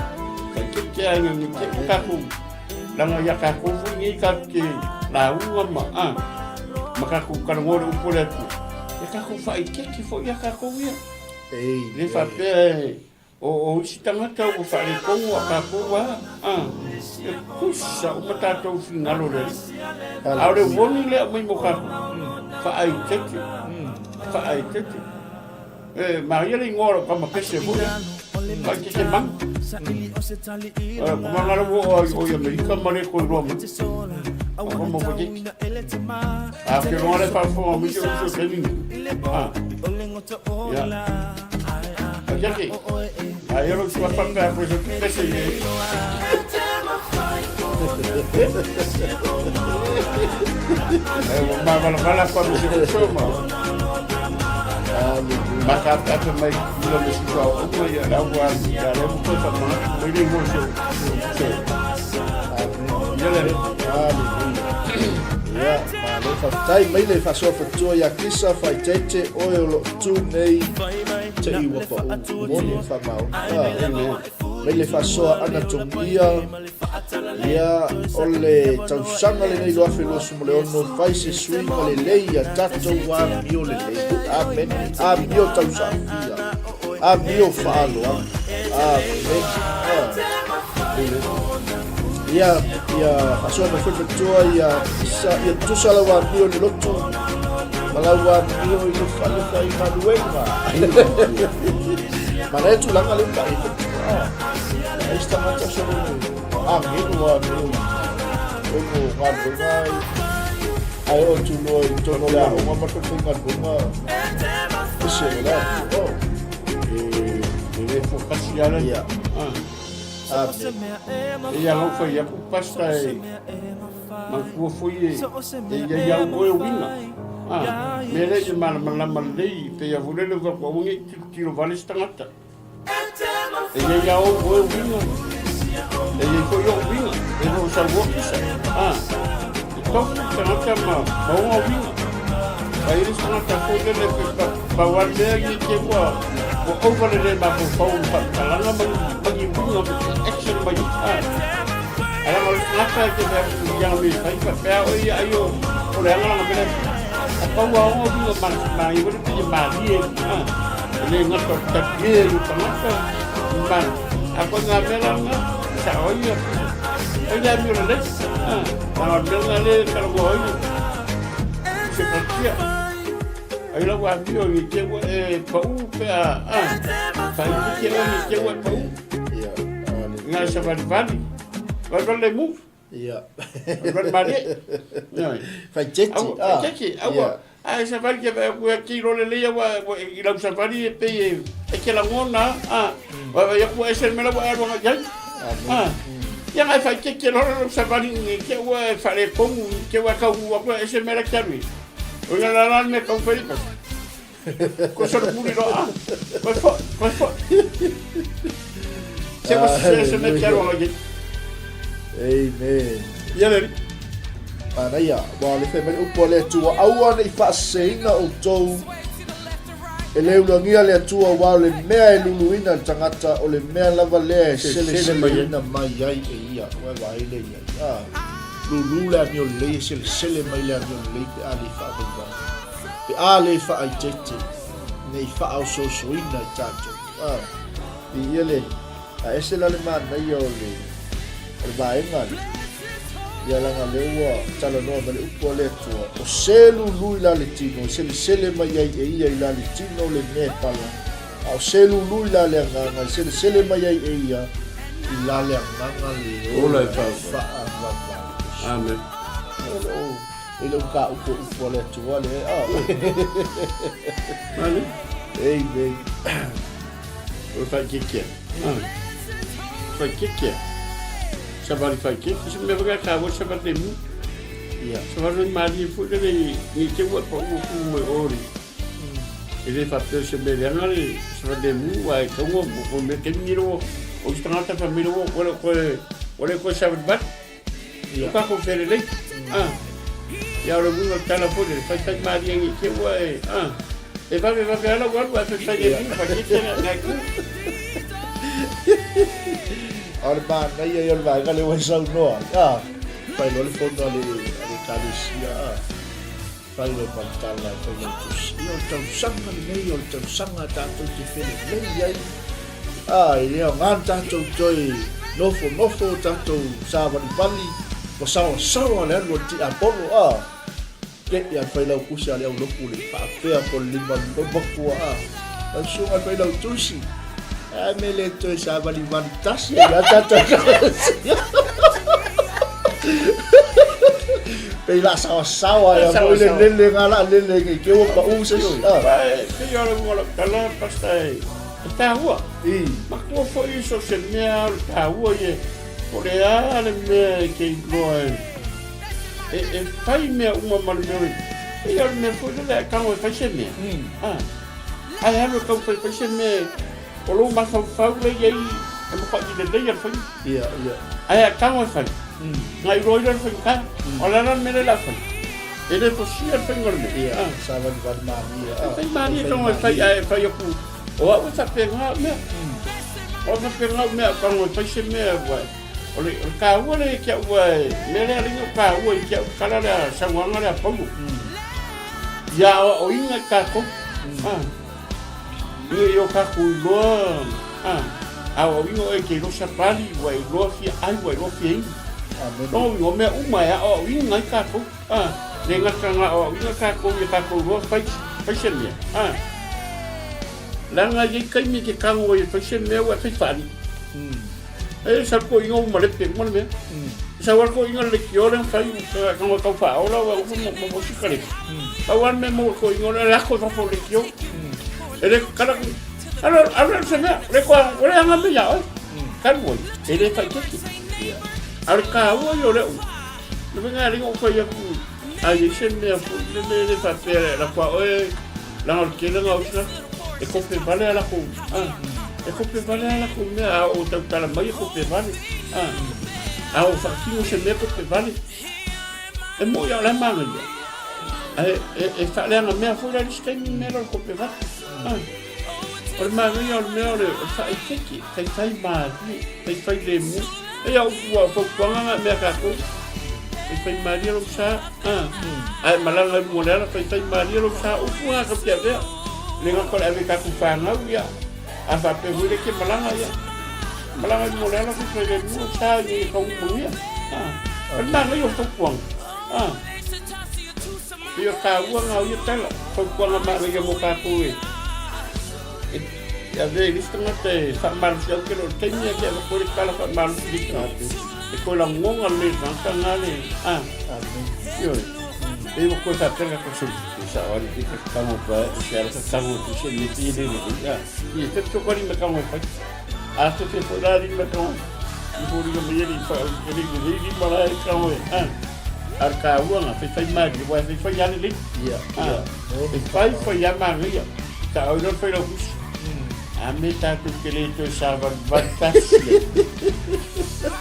B: Faaeteete a ina ne i te i ua tatou Leaga ia tatou foi nei tatou te lauga ma, a, ma tatou talanoa i le upu a le Atua, ia tatou faaeteete foi ia tatou ia.
A: E
B: le faapea e, o, o isi tagata ua faaletonu a tatou a, a, e tutusa uma tatou finagalo o le Alii. A o le warning lea e aumai mo tatou, faaeteete, faaeteete. E maria le igoa o lau tama pese foi lea. Faaeteete manu. Kumanga la ua o i Amerika ma le toe iloa mai. Whakama mo te. A ke loa le whaafonga mai te uso te nini. Ah. Ya. A jake. A e ro sua whapea koe se pese i e. E ua māwalawala koa me se uso ma. Makapeape mai kula me suka o uma ia la ua ia le mo koe whamanatu mai le ingoa se se. Ia le.
A: Hallelujah. Ia, malo faafetai mai le faasoa faletua ia Kisa Faaeteete oe o lo o tu nei te i ua pau moni ma faamaoni. Ah, mai le faasoa ana Togia Ia, o le tausaga lenei 2026, fai se suiga lelei ia tatou amio lelei. Amene. Amio tausaafia. Amio faaloaga. Amene. Ia, ia faasoa mai foi le faletua, ia, ia tutusa lau amio i le lotu. Ma lau amio i le fale faigaluega. Manaia tulaga lea ua tae Ah, ai se tagata solo agelu amio i ono galuega ai. Ae oo atu loa i totonu o le aoga ma le fale faigaluega. Ese le amio. Oh.
B: E le focus lava.
A: Ia.
B: Ah.
A: Amen.
B: E ia lau fai aku pasta e manatua foi e e iai au oe uiga. Ah, mea lea ia malamalama lelei pei a foi lele ua aua nei tilotilo vale se tagata. E iai a ou oe uiga, e iai foi o'u uiga, e le o sau ofisa. Ah, e tofu le tagata ma ma ona uiga. Ae i le isi tagata foi lele pe pa pau a le mea nei te ua ua ova le le mafaufau i faamatalaga ma ni ma ni uiga ma ni action mai ah. Ae leaga o le tagata e te fai atu i ana mea e fai faapea oe ia ai o o le aga lana mea a pau a ona uiga ma ma ia foi le pei e malie ah. E le gata o le talie i le tagata ma a koe ngā mea la lena sao ai ia ai le amio lelei ah. Leaga o le mea lena lea e talanoa ai se faletia. Ai lau amio i te ua e pau pe a, a, whaiti te ua i te ua e pau.
A: Ia.
B: Ngā sa valivali. Valivali le mu.
A: Ia.
B: Valivali malie. Ia.
A: Whaiteti.
B: Aua, whaiteti. Aua. Ae savali ke vai aku ki role lei aua i lau savali e pei e e ke langona a. Vai aku e se mela ua alu anga iai. A. Ia ngai whai ke ke role lau savali ni ke ua e whare kongu ke ua kau ua kua e se mela ki alu. O ina la la me kau whai pas. Ko soro muri roa. Koe fo, koe fo. Se ua se se me ki alu anga iai.
A: Amen.
B: Ia le
A: Manaia, ua le fai mai le upu a le Atua, aua ne i faaseseina outou e le ulagia le Atua, aua o le mea e luluina le tagata, o le mea lava lea e seleseleina mai ai e ia. Ua e vaai lea i ai. Ah, lulu le amio lelei e selesele mai le amio lelei pe a le faavaivai, pe a le faaiteite, ne i faaosoosoina i tatou. Ah, i ia le A ese la le manaia o le o le vaega lea. Ia leaga lea ua talanoa mai le upu a le Atua, o se lulu i la le tino, e selesele mai ai e ia i la le tino le mea e pala, a o se lulu i la le agaga, e selesele mai ai e ia i la le agaga le ola e faavavau.
B: Amen.
A: E le o e le o ka upu upu a le Atua le. Oh.
B: Amen.
A: Amen.
B: O le whaikekea. Ah. Whaikekea. Savali whaikeke. Se mea whaka kāwa savali le mu.
A: Ia.
B: Savali le mārie fo le ni te ua pa ua ku mai ori. E le whapea se mea leanga le savali le mu wa e kaunga mo ko mea te miro o i tangata whamiro o koe koe o le koe savali bari.
A: Ia.
B: O kako where lei. Ah. Ia o le munga tala fo le whai whai mārie ngi te ua e. Ah. E vave vave ala ua alu ae whai whai e mu whai te ngai ku.
A: A o le manaia ia o le vaega lea ua e saunoa ai. Ah. Fai loa le fono a le a le ekalesia. Ah. Fai loa ma le tala e fai lautusi. Ia o le tausaga lenei o le tausaga a tatou te felelei ai. Ā, e le aoga ona tatou toe nofonofo, tatou sāvalivali, ua saoasaoa le alu a le tiapolo, ā, keʻi a le failaukusi a le aulotu le faapea ko le lima matua, ā, lau susuga le failautusi, ae me le toe sāvalivali tasi ai lava tatou ekalesia. Pei la saoasaoa ai foi le lele ngā la lele ngi ke ua paʻu se isi, ā.
B: Pei o le uga o lau tala, pasta e. E tāua.
A: I.
B: Matua foi so se mea o le tāua ia, po le a le mea e te iloa e, e, e fai mea uma ma le mea o le, e ia o le mea foi lele a tago e fai se mea. Ah. Ae alu e tau fai fai se mea, o lou mafaufau lea i ai e matuai lelei a le faiga.
A: Ia, ia.
B: Ae a tago e fai, na iloa ai lea le faigata. O le a la le mea lea o le a fai? E le fosia le faiga o le mea.
A: Ia, savalivali malie.
B: E fai malie tago e fai ae fai atu, o au e faapena au mea. O au e faapena au mea, tago e fai se mea ua, o le, o le taua lea i te au ua, mea lea alii o taua i te au tala lea, saunoaga lea a Paulo. Ia aoaoina i tatou. Ina ia o tatou iloa, aoaoina oe e te iloa savali, ua e iloa fia ai, ua iloa fia inu.
A: Amene.
B: O, o mea uma e aoaoina ai tatou. Le gata na aoaoina tatou ia tatou iloa fai, fai se mea. A. Leaga e i ai taimi e te tago ai e fai se mea ua e fai faalii. E sau le toeaina ua malepe uma le mea. E sau lava le toeaina le leitio lea na fai, tago e tau faaola ua maua sikareti. Pau lava le mea maua e le toeaina o le lako i fafo o le leitio. E le tatala atu, alu alu alu se mea, le toa, ua leaga mea ia oe. Talu ai, e le faaeteete. A o le taua ia o le upu, le mea lena ou fai atu, a i ai se mea foi lele e le faapea e lako a oe, leaga o le tele na o isi e kope vale a lakou, a, e kope vale a lakou mea, a oo tautala mai e kope vale, a, a oo faatino se mea e kope vale. E moi a o la e manaia, ae e faaleaga mea foi la i le isi taimi le mea lea o le kope vale, a. O le manaia o le mea o le faaeteete, faifai malie, faifai lemu. E au upu ua fautuaga na mea tatou. Faifai malie lou sa, a e malaga i luga o le ala, faifai malie lou sa, upu na tatou te avea. Le gata o le ave i tatou fanau, ia, a faapea foi le te malaga, ia, malaga i luga o le ala, faifai lemu lou sa ina ia tau manuia. O le manaia o le fautuaga. Pei o taua na o ia tala, fautuaga manaia mo tatou e e avea i le isi tagata e faamalosi au ke le o le taimi e te avatu ai le tala faamalosi i le isi tagata e toe lagona lelei le tagata na le a ioe pei ua toe faapea le tatou soifua sao ali te tago pa e se ala tago e se me te le le a ia te to kali me tago e fai a te te foi la li me tago i foliga mai e le fa e le le le ma la e tago e a A le taua na faifai malie, aua e faifai lava lelei.
A: Ia, ia.
B: E faifai lava manaia. Taoi loa le failautusi. A me tatou te le toe savalivali tasi ai.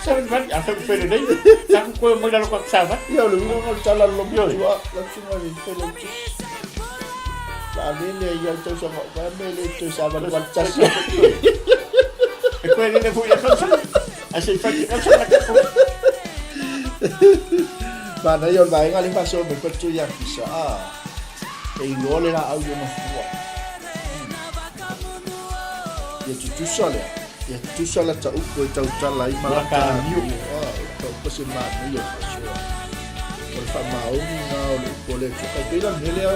B: Savalivali, a fai fai lelei, tatou toe omai lalo tatou savali.
A: Ia, o le uiga o le tala a le lomotua, lau susuga i le failautusi. La lele ai au tausaga o a me le toe savalivali tasi ai.
B: E toe lele foi i le tausaga. A se i fai te tausaga tatou.
A: Manaia o le vaega lea faasoa mai koe le ia Kisa, a e iloa le laau i ona fua. Ia tutusa lea, ia tutusa lata upu e tautala ai ma lata amio. A, o se manaia o faasoa. O le faamaoni na o le upu a le Atua. E pei la le mea lea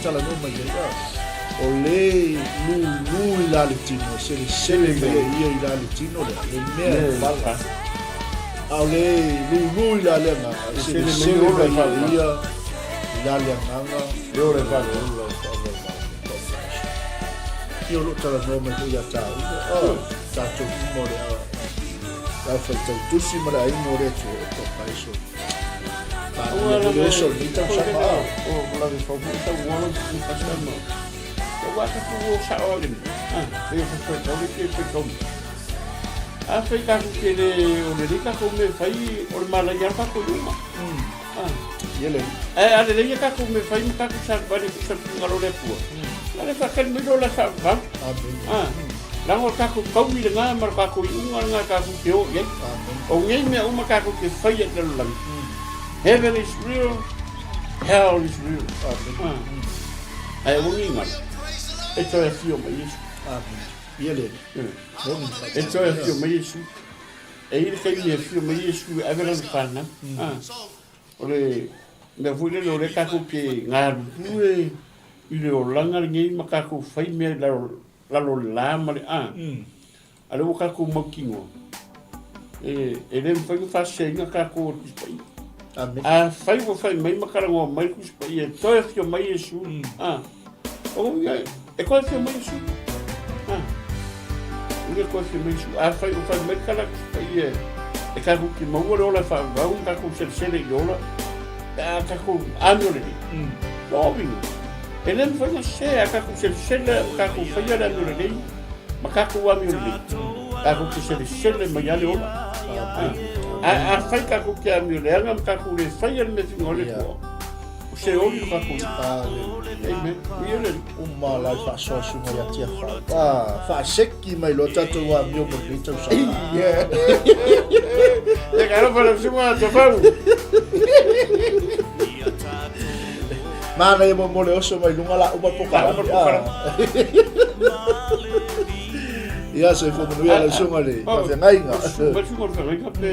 A: talanoa mai ai, a, o le lulu i la le tino, e selesele mai ai ia i la le tino lea, le mea e pala. A o le lulu i la le agaga, e selesele mai ai ia i la le agaga,
B: le ola e faavavau.
A: Ia o lo o talanoa mai foi ia tāua, a, tātou uma o le a, le aufaitau tusi ma le aiga o le Atua, e papaeso. Manaia le oso o lenei tausaga.
B: O lave fau foi tau ola i pasa ma. Te wā ka tu o sao ale. Ah, e o fai tau le ke fai tau. A fai ka ku ke le o le ka ko me fai o le mala ia ka ko luma. Ah.
A: Ia le.
B: E ale le ia ka ko me fai ma ka ku sa vale ku sa ngalo le pua. La le fa kai me lo la sa va.
A: Amen.
B: Ah. Lago ka ku kau i le ngā ma ka ku i unga ngā ka ku te o i ai. O ngei mea uma kākou ke fai e le lalolagi. Heaven is real, hell is real.
A: Amen.
B: Ae ua gigana. E toe afio mai Iesu.
A: Amen. Ia le.
B: E toe afio mai Iesu. E i le taimi e afio mai Iesu e ave lana fanau. O le mea foi lele o lea kākou ke galulue i le olaga lenei ma kākou fai mea i lalo lalo o le la ma le a. A lea ua tatou mautinoa, e, e le mafai ona faaseseina tatou e le Tusi Paia.
A: Amen.
B: Afai ua fai mai ma talanoa mai le Tusi Paia e toe afio mai Iesu, a, o ia, e toe afio mai Iesu. A, o ia e toe afio mai Iesu. Afai ua fai mai le tala a le Tusi Paia e tatou te maua le ola e faavavau ma tatou selesele i le ola, pe a tatou amio lelei. Lona uiga, e le mafai ona sese a tatou selesele ma tatou faia le amio lelei, ma tatou amio lelei, tatou te selesele mai lava le ola. Ae afai tatou te amio leaga ma tatou le faia le mea finagalo le Atua, o se oli lo tatou i'a. Amen. Ia le Alii.
A: Uma la i faasoa susuga ia Tiafau. Ah, faaseki mai loa tatou amio mo lenei tausaga.
B: Ia ka alofa lau susuga Tiafau.
A: Manaia mo mo le oso mai luga la uma pokalame. Ia, soifua manuia lau susuga i le faafeagaiga.
B: Mai susuga o le faafeagaiga pe.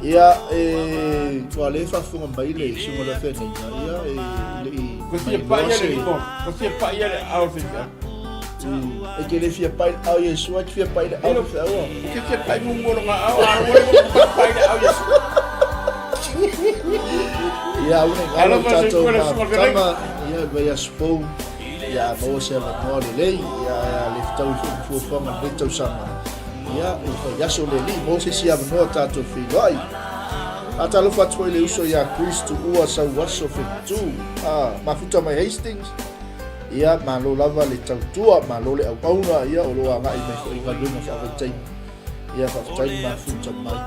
A: Ia, e, ua le faafofoga mai le susuga o le feagaiga, ia, e le i
B: Ko fia
A: mailoa
B: pai le
A: se...
B: limo, ko fia pai le ao fe fea.
A: E ke le fia pai le ao Iesu, ai te fia pai le ao fe aua.
B: Ke fia pai mo mo longa ao, a ua le mo pai le ao Iesu.
A: Ia, une ngalo
B: Alofa
A: tatou
B: soifua le susuga feagaiga.
A: mafutama, ia, vai aso fou, ia, maua se avanoa lelei, ia, le fetaui foi ma fuafuaga i lenei tausaga. Ia, i fai aso le alii, maua se isi avanoa tatou feiloai. Faatalofa atu foi i le uso ia Chris Tuua Sauaso Fetu, a, mafuta mai Hastings. Ia, malo lava le tautua, malo le auauna, ia, o lo o agai mai foi i galuega faavaitaimi. Ia, faafetai le mafuta mai.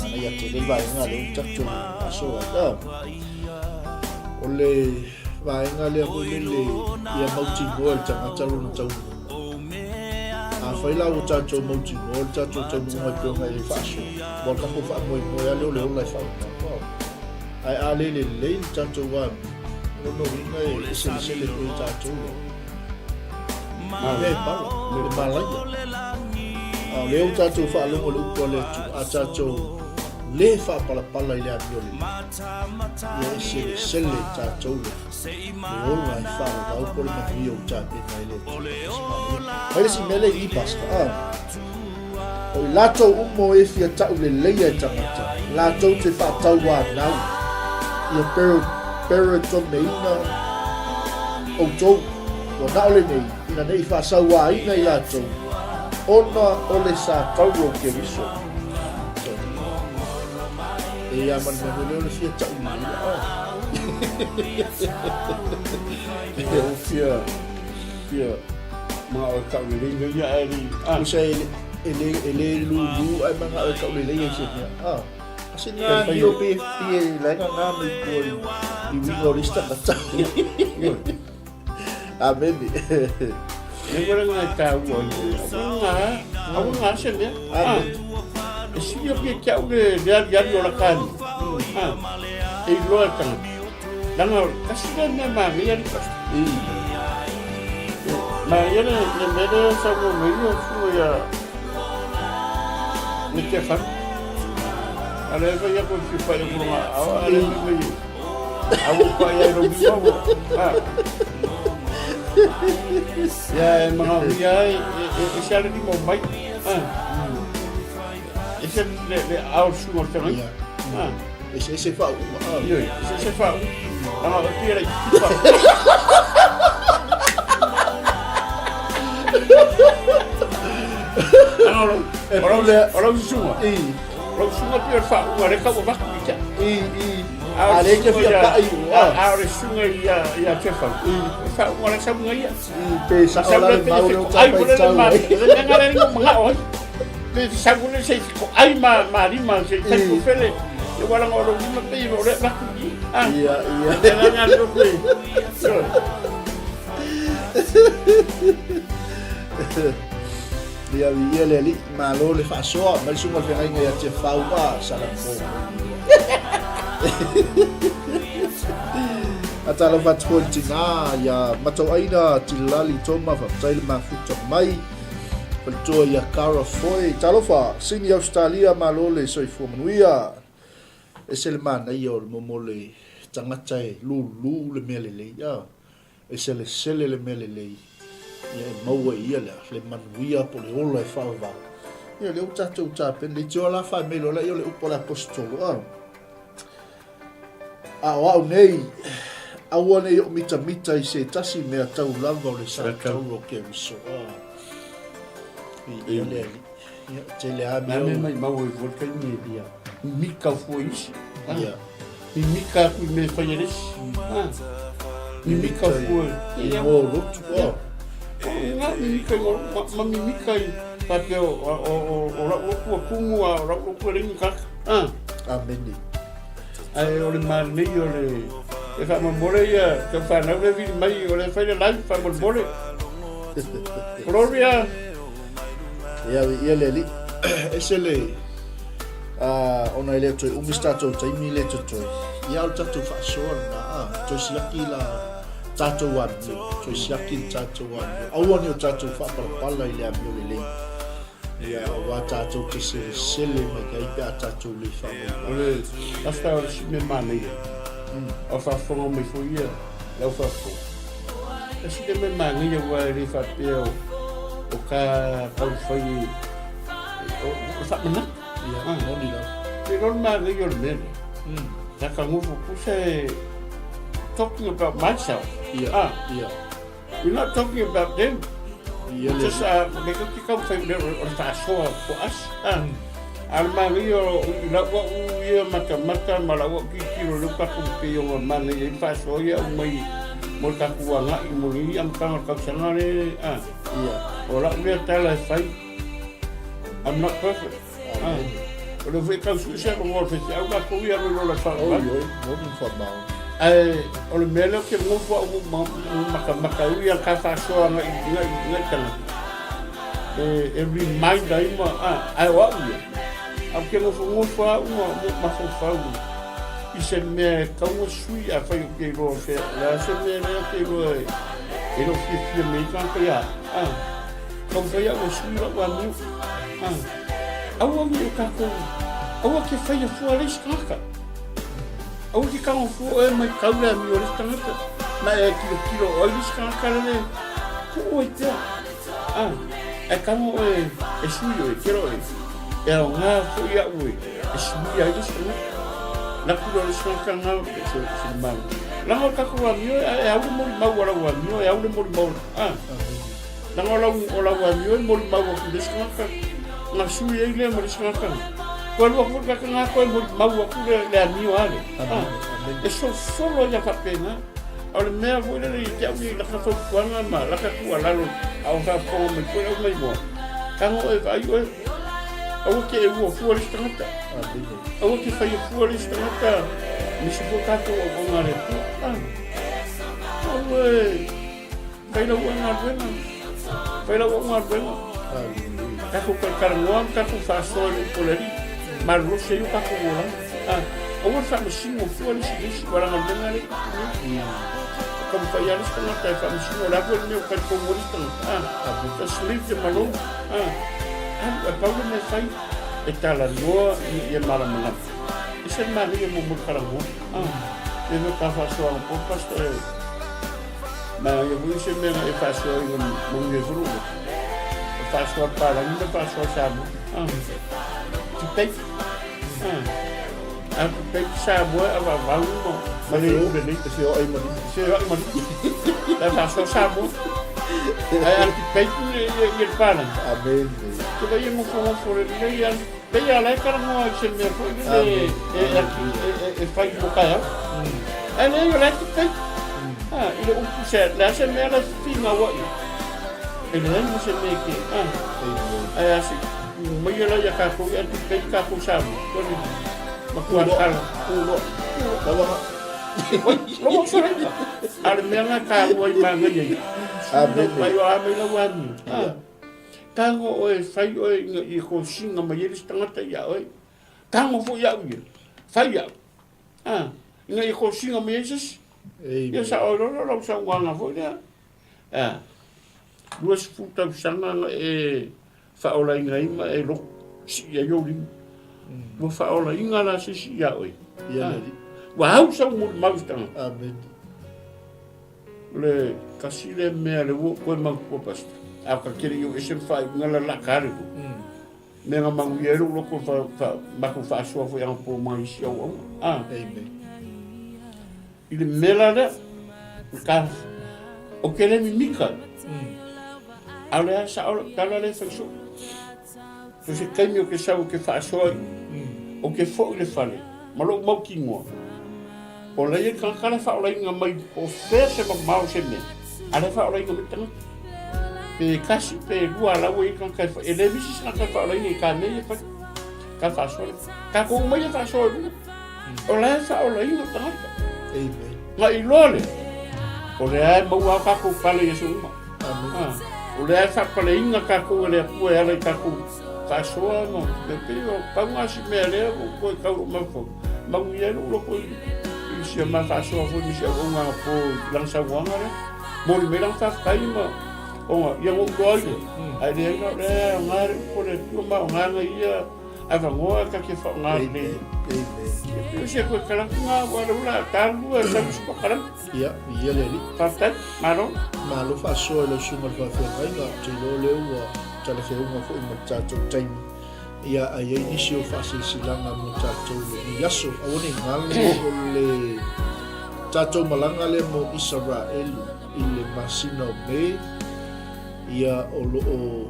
A: Manaia tele le vaega lea ua tatou aso ai. A, o le vaega lea foi lele ia mautinoa e le tagata lona taunuuga. Afai la ua tatou mautinoa le tatou taunuuga e pei ona e faasoa, ua o le tatou faamoemoe lava lea o le ola e faaaoga. Ae a le lelei le tatou amio, o lona uiga e selesele foi e tatou le mea e pala, le malaia. A o lea ua tatou faalogo i le upu a le Atua, a tatou le faapalapala i le amio lelei, ia e selesele e tatou le le ola e faavavau po o le manuia ua tapena ai le Atua. Mai le isi mea lea i i, Pastor, a, o i latou uma o e fia ta'u leleia e tagata, latou te faatauanau, ia peretomeina outou, ua na o lenei, ina ne i faasauaina i latou, ona o le satauro o Keriso. E ia ma le mea foi lea o le fia ta'u leleia, a.
B: Ia o fia fia manao e taulelei mea ia ae le
A: a. Usa e e le e le lulu ae manao e taulelei ai se mea. A. Ase nga ni o pe pe la nga nga mai ko i winga o le isi tagata. Amene.
B: Ne wera ngā tāua i aua ngā, aua ngā se mea.
A: Amene.
B: E sili o ke kia ule le ali ali o la kāni. E iloa e tangata. Langa, kasi le mea mā mea ali pasta. Ma ia le le mea lea saunoa mai ia susuga ia le Stefano. A lea fai atu e fia pai atu lona aao, a lea fai mai a ua pai ai lou lima ua. Ia e manaomia ai e se ale lima o mai. E se le le ao le susuga o le feagaiga.
A: Eseese faauuga.
B: Ioe, eseese faauuga. Leaga o pei e laitiiti faauuga. Leaga o lau, o lau, o lau susuga. O lau susuga pei o le faauuga lea tau avatu i te au.
A: A o lea e te fia pai.
B: A o le susuga ia Tefau. O le faauuga la e sau ia.
A: Pe sao la le mau lea o ta faitau ai.
B: Le mea lea e manao ai. Pe sau le se ko ai ma ma lima se tai ko fele. E wala ngo lo lima pe o le avatu i.
A: Ia, ia.
B: Le mea lea ko.
A: Ia, ia le alii, malo le faasoa, mai le susuga o le feagaiga ia Tefau a Salamo. Faatalofa atu foi i le tinā ia Matauaina Tilali Toma, faafetai le mafuta mai. Faletua ia Cara Foy. Talofa, Sini Australia, malo le soifua manuia. Ese le manaia o le momo le tagata e lulu le mea lelei. A. E selesele le mea lelei, ia e maua i ia lea, le manuia po o le ola e faavavau. Ia lea ua tatou tapena, leitioa la fai mai loa lea o le upu a le aposetolo, a. A o au nei, aua nei ou mitamita i se tasi mea tau lava o le sa tauro o Keriso, a. I ia le alii. Ia, tele a mea.
B: Mea mai mau ai foi le taimi
A: ia.
B: Mimika fua isi.
A: Ia.
B: Mimika atu i mea e fai e le isi. Mimika fua
A: i ngō lotu.
B: Ia. Ngā mimika i ngō ma mimika i faapea o lau lotu a kumu a o lau lotu e leai ni kaka.
A: Amene.
B: Ae o le manei o le e faamolemole ia tau whanau le vili mai o le fai le live faamolemole. Gloria.
A: Ia, ia le alii. Ese le, ona e le toe umi se tatou taimi le totoe. Ia, o le tatou faasoa lena, a, toe siaki la tatou amio, toe siaki le tatou amio. Aua ne o tatou faapalapala i le amio lelei. Ia, aua tatou te selesele mai ai pe a tatou le
B: faamauina. O le lafta o le isi mea manaia, a o faafofoga mai foi ia lau faafofoga, tasi lea mea manaia aua e le faapea o ka taumafai e, o le faamanatu.
A: Ia, moni lava.
B: Te iloa le manaia o le mea lea. Sa ka nofo pusa e talking about myself.
A: Ia, ia.
B: We're not talking about them. Ia le Just le ka te kau whai o le faasoa for us. Ah. A le manaia o i lau au ia matamata ma lau au tilotilo lea ua tatou pei ona manaia ai le faasoa ia au mai mo le tatou agai mo lenei amataga o le tausaga lea ah.
A: Ia.
B: O lau lea tala e fai. I'm not perfect. Ah. O lea foi e tau sue se avanoa o le faifeau latou ia alu i lola faavavau.
A: Oi, oi, moni ma faamaoni.
B: Ae o le mea lea ou te nofo au ma matamata ai ia ka faasoa agai agai agai tagata. E e remind ai ma a ae o au ia. Ae ou te nofonofo au ma mafaufau i se mea e tatau ona sui afai ou te iloa o se o le a se mea lea ou te iloa e e le o fiafia mai ai tagata ia au. A taumafai au e sui lau amio. A. Aua ne i o tatou, aua ke whaia fua le isi tagata. Aua ke kago fua oe mai kau le amio le isi tagata. Ma e tiro tiro o ai le isi tagata le tuu ai pea. Ah, e kago oe e sui oe, kero oe. E ao ngā foi au e, e sui ai le isi tagata. La kura le isi tagata ngā, e se, se le mau. Langa o tatou amio e, e au le moli mau a lau amio, e au le moli mau. Ah. Leaga o lau, o lau amio e molimau atu i le isi tagata, na sui ai lea ma le isi tagata. Koe lua foi tagata na koe molimau atu le, le amio a le. Ah, e solosolo ia faapena. A o le mea foi lele i te au i laka fautuaga ma laka tuualalo a o faafofoga mai foi au maimoa, tago oe vaai oe, aua ke e ua fua le isi tagata. Aua ke faia fua le isi tagata, nisi foi tatou auauna a le Atua. Ah, aua e... Fai lau au galuega. Fai lau au galuega. Tatou talatalanoa ma tatou faasoa i le upu a le Alii. Malolosi ai o tatou olaga. Ah, aua le faamasino fua le isi i le isi, aua leaga o le mea lena lea e tupu nei. E taumafai lava le isi tagata e faamasino, o le a foi le mea ua talitonu ai le isi tagata. Ah, just leave them alone. Ah, alu, ae pau le mea e fai, e talanoa ina ia malamalama. E ese le manaia mo mo le talanoa. Ah, e le ka faasoaga po pastor e Ma ia foi se mea na e faasoa i manuia ai foi lou loto. E faasoa le palagi ma faasoa Samoa. Ah. Tupei. Ah. A tupei Samoa e avavau ma ma le iu lenei.
A: E feoai ma lima.
B: E feoai ma lima. E faasoa Samoa. Ae a tupei ia ia le palagi.
A: Amen.
B: Te vai e ngofongofo le lelei a pei a la e talanoa i se mea foi lele e, e, e, e, e fai mo taeao. Ae leai o la e tupei. Ah, i le upu se, le a se mea la finau ai. E leai ma se mea ke, ah. Ae a se, mai la ia kākou i atu pei kākou Samoa. Toni, matua kala.
A: Pulo. Lawa nga.
B: Oi, lawa sore. A le mea nga kāua i māngai ai.
A: Amen.
B: Mai o a mai lau ami. Ah. Tago oe, fai oe ina i kosiga mai ai le isi tagata ia oe. Tago foi au ia, fai au. Ah, ina ia kosiga mai ai se isi. Ia sao ai loa lau saunoaga foi lea. Ah, 20 tausaga na e faaolaina ai ma e lotu sii ai ou lima. Ua faaolaina la se isi ia oe.
A: Ia le Alii.
B: Ua au sau molimau i se tagata.
A: Amen.
B: O le tasi lea mea le ua ou toe manatua Pastor. A o ka tele i o ese ma faaiuga la laka le ua. Mea na manuia ai lou loto fa, fa, matou faasoa foi anapo ma isi auauna. Ah.
A: Amen.
B: I le mea la lea, ka, o ke le mimika. A o le a sao lau tala lea e fai soo. So se taimi o ke sau o ke faasoa i, o ke foi i le fale, ma lou mautinoa, o la ia tagata la e faaolaina mai po o fea se mamao o se mea, a la e faaolaina mai tagata. Pe tasi pe lua ala ua i ai tagata e fai, e le misi se tagata e faaolaina i ka mea ia e fai, ka faasoa lea. Tatou uma ia e faasoa i luga. O la e faaolaina tagata.
A: Amen.
B: Na iloa lea, o lea e maua a tatou pale i aso uma.
A: Amen.
B: Ah, o lea e faapaleina tatou e le Atua e ala i tatou faasoa ma me pei o pau nga si mea lea ua toe tau lou mafaufau. Manuia ai lou loto i i sia ma faasoa foi ma si auaunaga po i lana saunoaga lea. Momoli mai lana faafetai ma Ona, ia na ou iloa ai lea, ae leai la o lea e aoga le upu a le Atua ma aoga ia avanoa ta te faaaoga lelei. Ia pei o se toe tala atu lena aua o lea ua la ta lua e sau isi polokalame.
A: Ia, viia le Alii.
B: Faafetai, malo.
A: Malo faasoa i lau susuga i le faafeagaiga, ou te iloa o lea ua talafeauga foi ma le tatou taimi. Ia, a i ai nisi o faasilasilaga mo tatou i lenei aso. Aua ne i galo o le tatou malaga lea mo Isaraelu i le masina o Me, ia, o lo o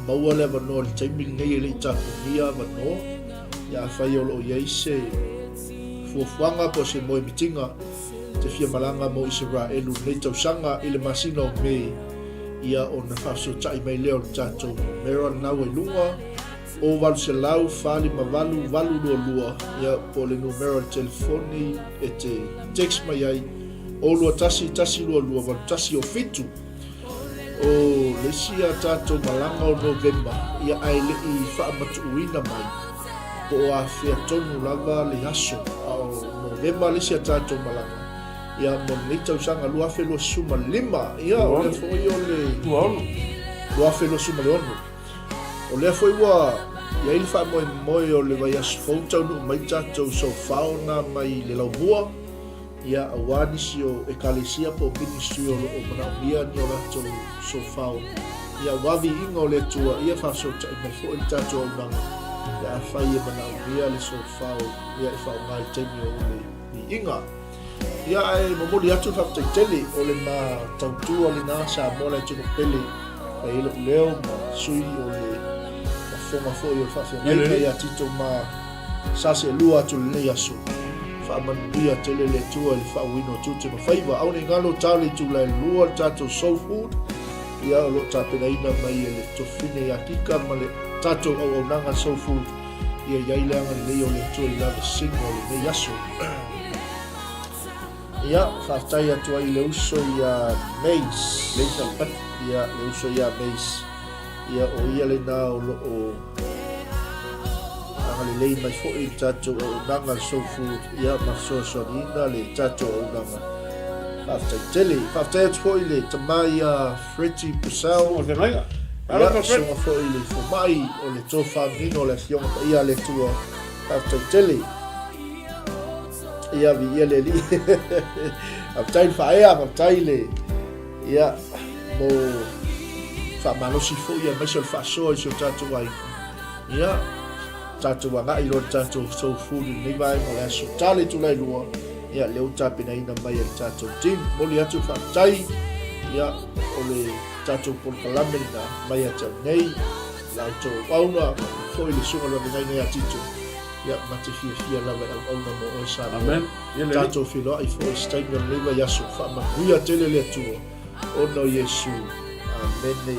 A: maua le avanoa i le taimi lenei e le i tapunia avanoa. Ia, afai o lo o i ai se fuafuaga po o se moemitiga te fia malaga mo Isaraelu i lenei tausaga i le masina o Me, ia ona faafesootai mai lea o le tatou numera lena ua i luga, o 800 458 822, ia po o le numera o le telefoni e te text mai ai, o 21 122 8107. O le isi a tatou malaga o Novema, ia ae le i faamatuuina mai po o afea tonu lava le aso, a o Novema le isi a tatou malaga, Ia, mo lenei tausaga 2025, ia, o lea foi o le 2026. O lea foi ua i ai le faamoemoe o le vaiaso fou taunuu mai tatou sofao na mai le laumua, ia, aua nisi o ekalesia po o ministry o lo o manaomia ni o latou sofao, ia, aua viiga o le Atua, ia faafesootai mai foi le tatou auaunaga pe afai e manaomia le sofao, ia, e faaaoga i le taimi o le viiga. Ia ae momoli atu le faafetai tele o le ma tautua lena Samoa le atunuu pele fai ai lou leo ma sui o le lafoga foi o le faafeagaiga ia Tito ma sa seelua atu lenei aso. Faamanuia tele le Atua i le faauuina o tiute ma faiva. Aua ne i galo ta le itula e lua le tatou soul food ia o lo o tapenaina mai e le Tofine ia Kika ma le tatou auaunaga soul food ia i ai le agalelei o le Atua i lavasiga o lenei aso. Ia, faafetai atu ai i le uso ia Mace.
B: Mace Alapati.
A: Ia, le uso ia Mace. Ia, o ia lena o lo o agalelei mai foi i le tatou auaunaga le Soul Food, ia, ma fesoasoaniina le tatou auaunaga. Faafetai tele. Faafetai atu foi i le tama ia Freddie Purcell.
B: Susuga Feagaiga.
A: Ia, susuga foi i le fomai o le tofa manino o le Afioga Paia a le Atua. Faafetai tele. Ia, viia le Alii. Faafetai le faaea, faafetai le, ia, mo faamalosi foi aemaise o le faasoa i si o tatou aiga. Ia, tatou agai loa le tatou soul food i lenei vaega o le aso ta le itula e lua, ia, lea ua tapenaina mai e le tatou team. Momoli atu le faafetai, ia, o le tatou polokalame lena mai ia te au nei, la outou auauna, foi le susuga i le vavegaina ia Tito. Ia, ma te fiafia lava e auauna mo oe Samoa.
B: Amen. Ia lelei.
A: Tatou feiloai foi i se taimi o lenei vaiaso. Faamanuia tele le Atua ona o Iesu. Amene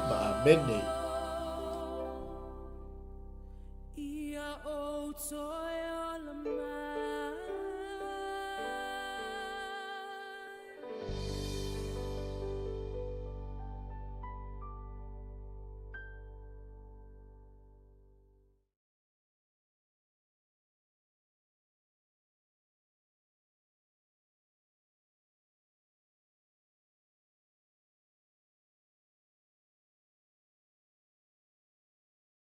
A: ma amene.
C: Ia outou e ola mai.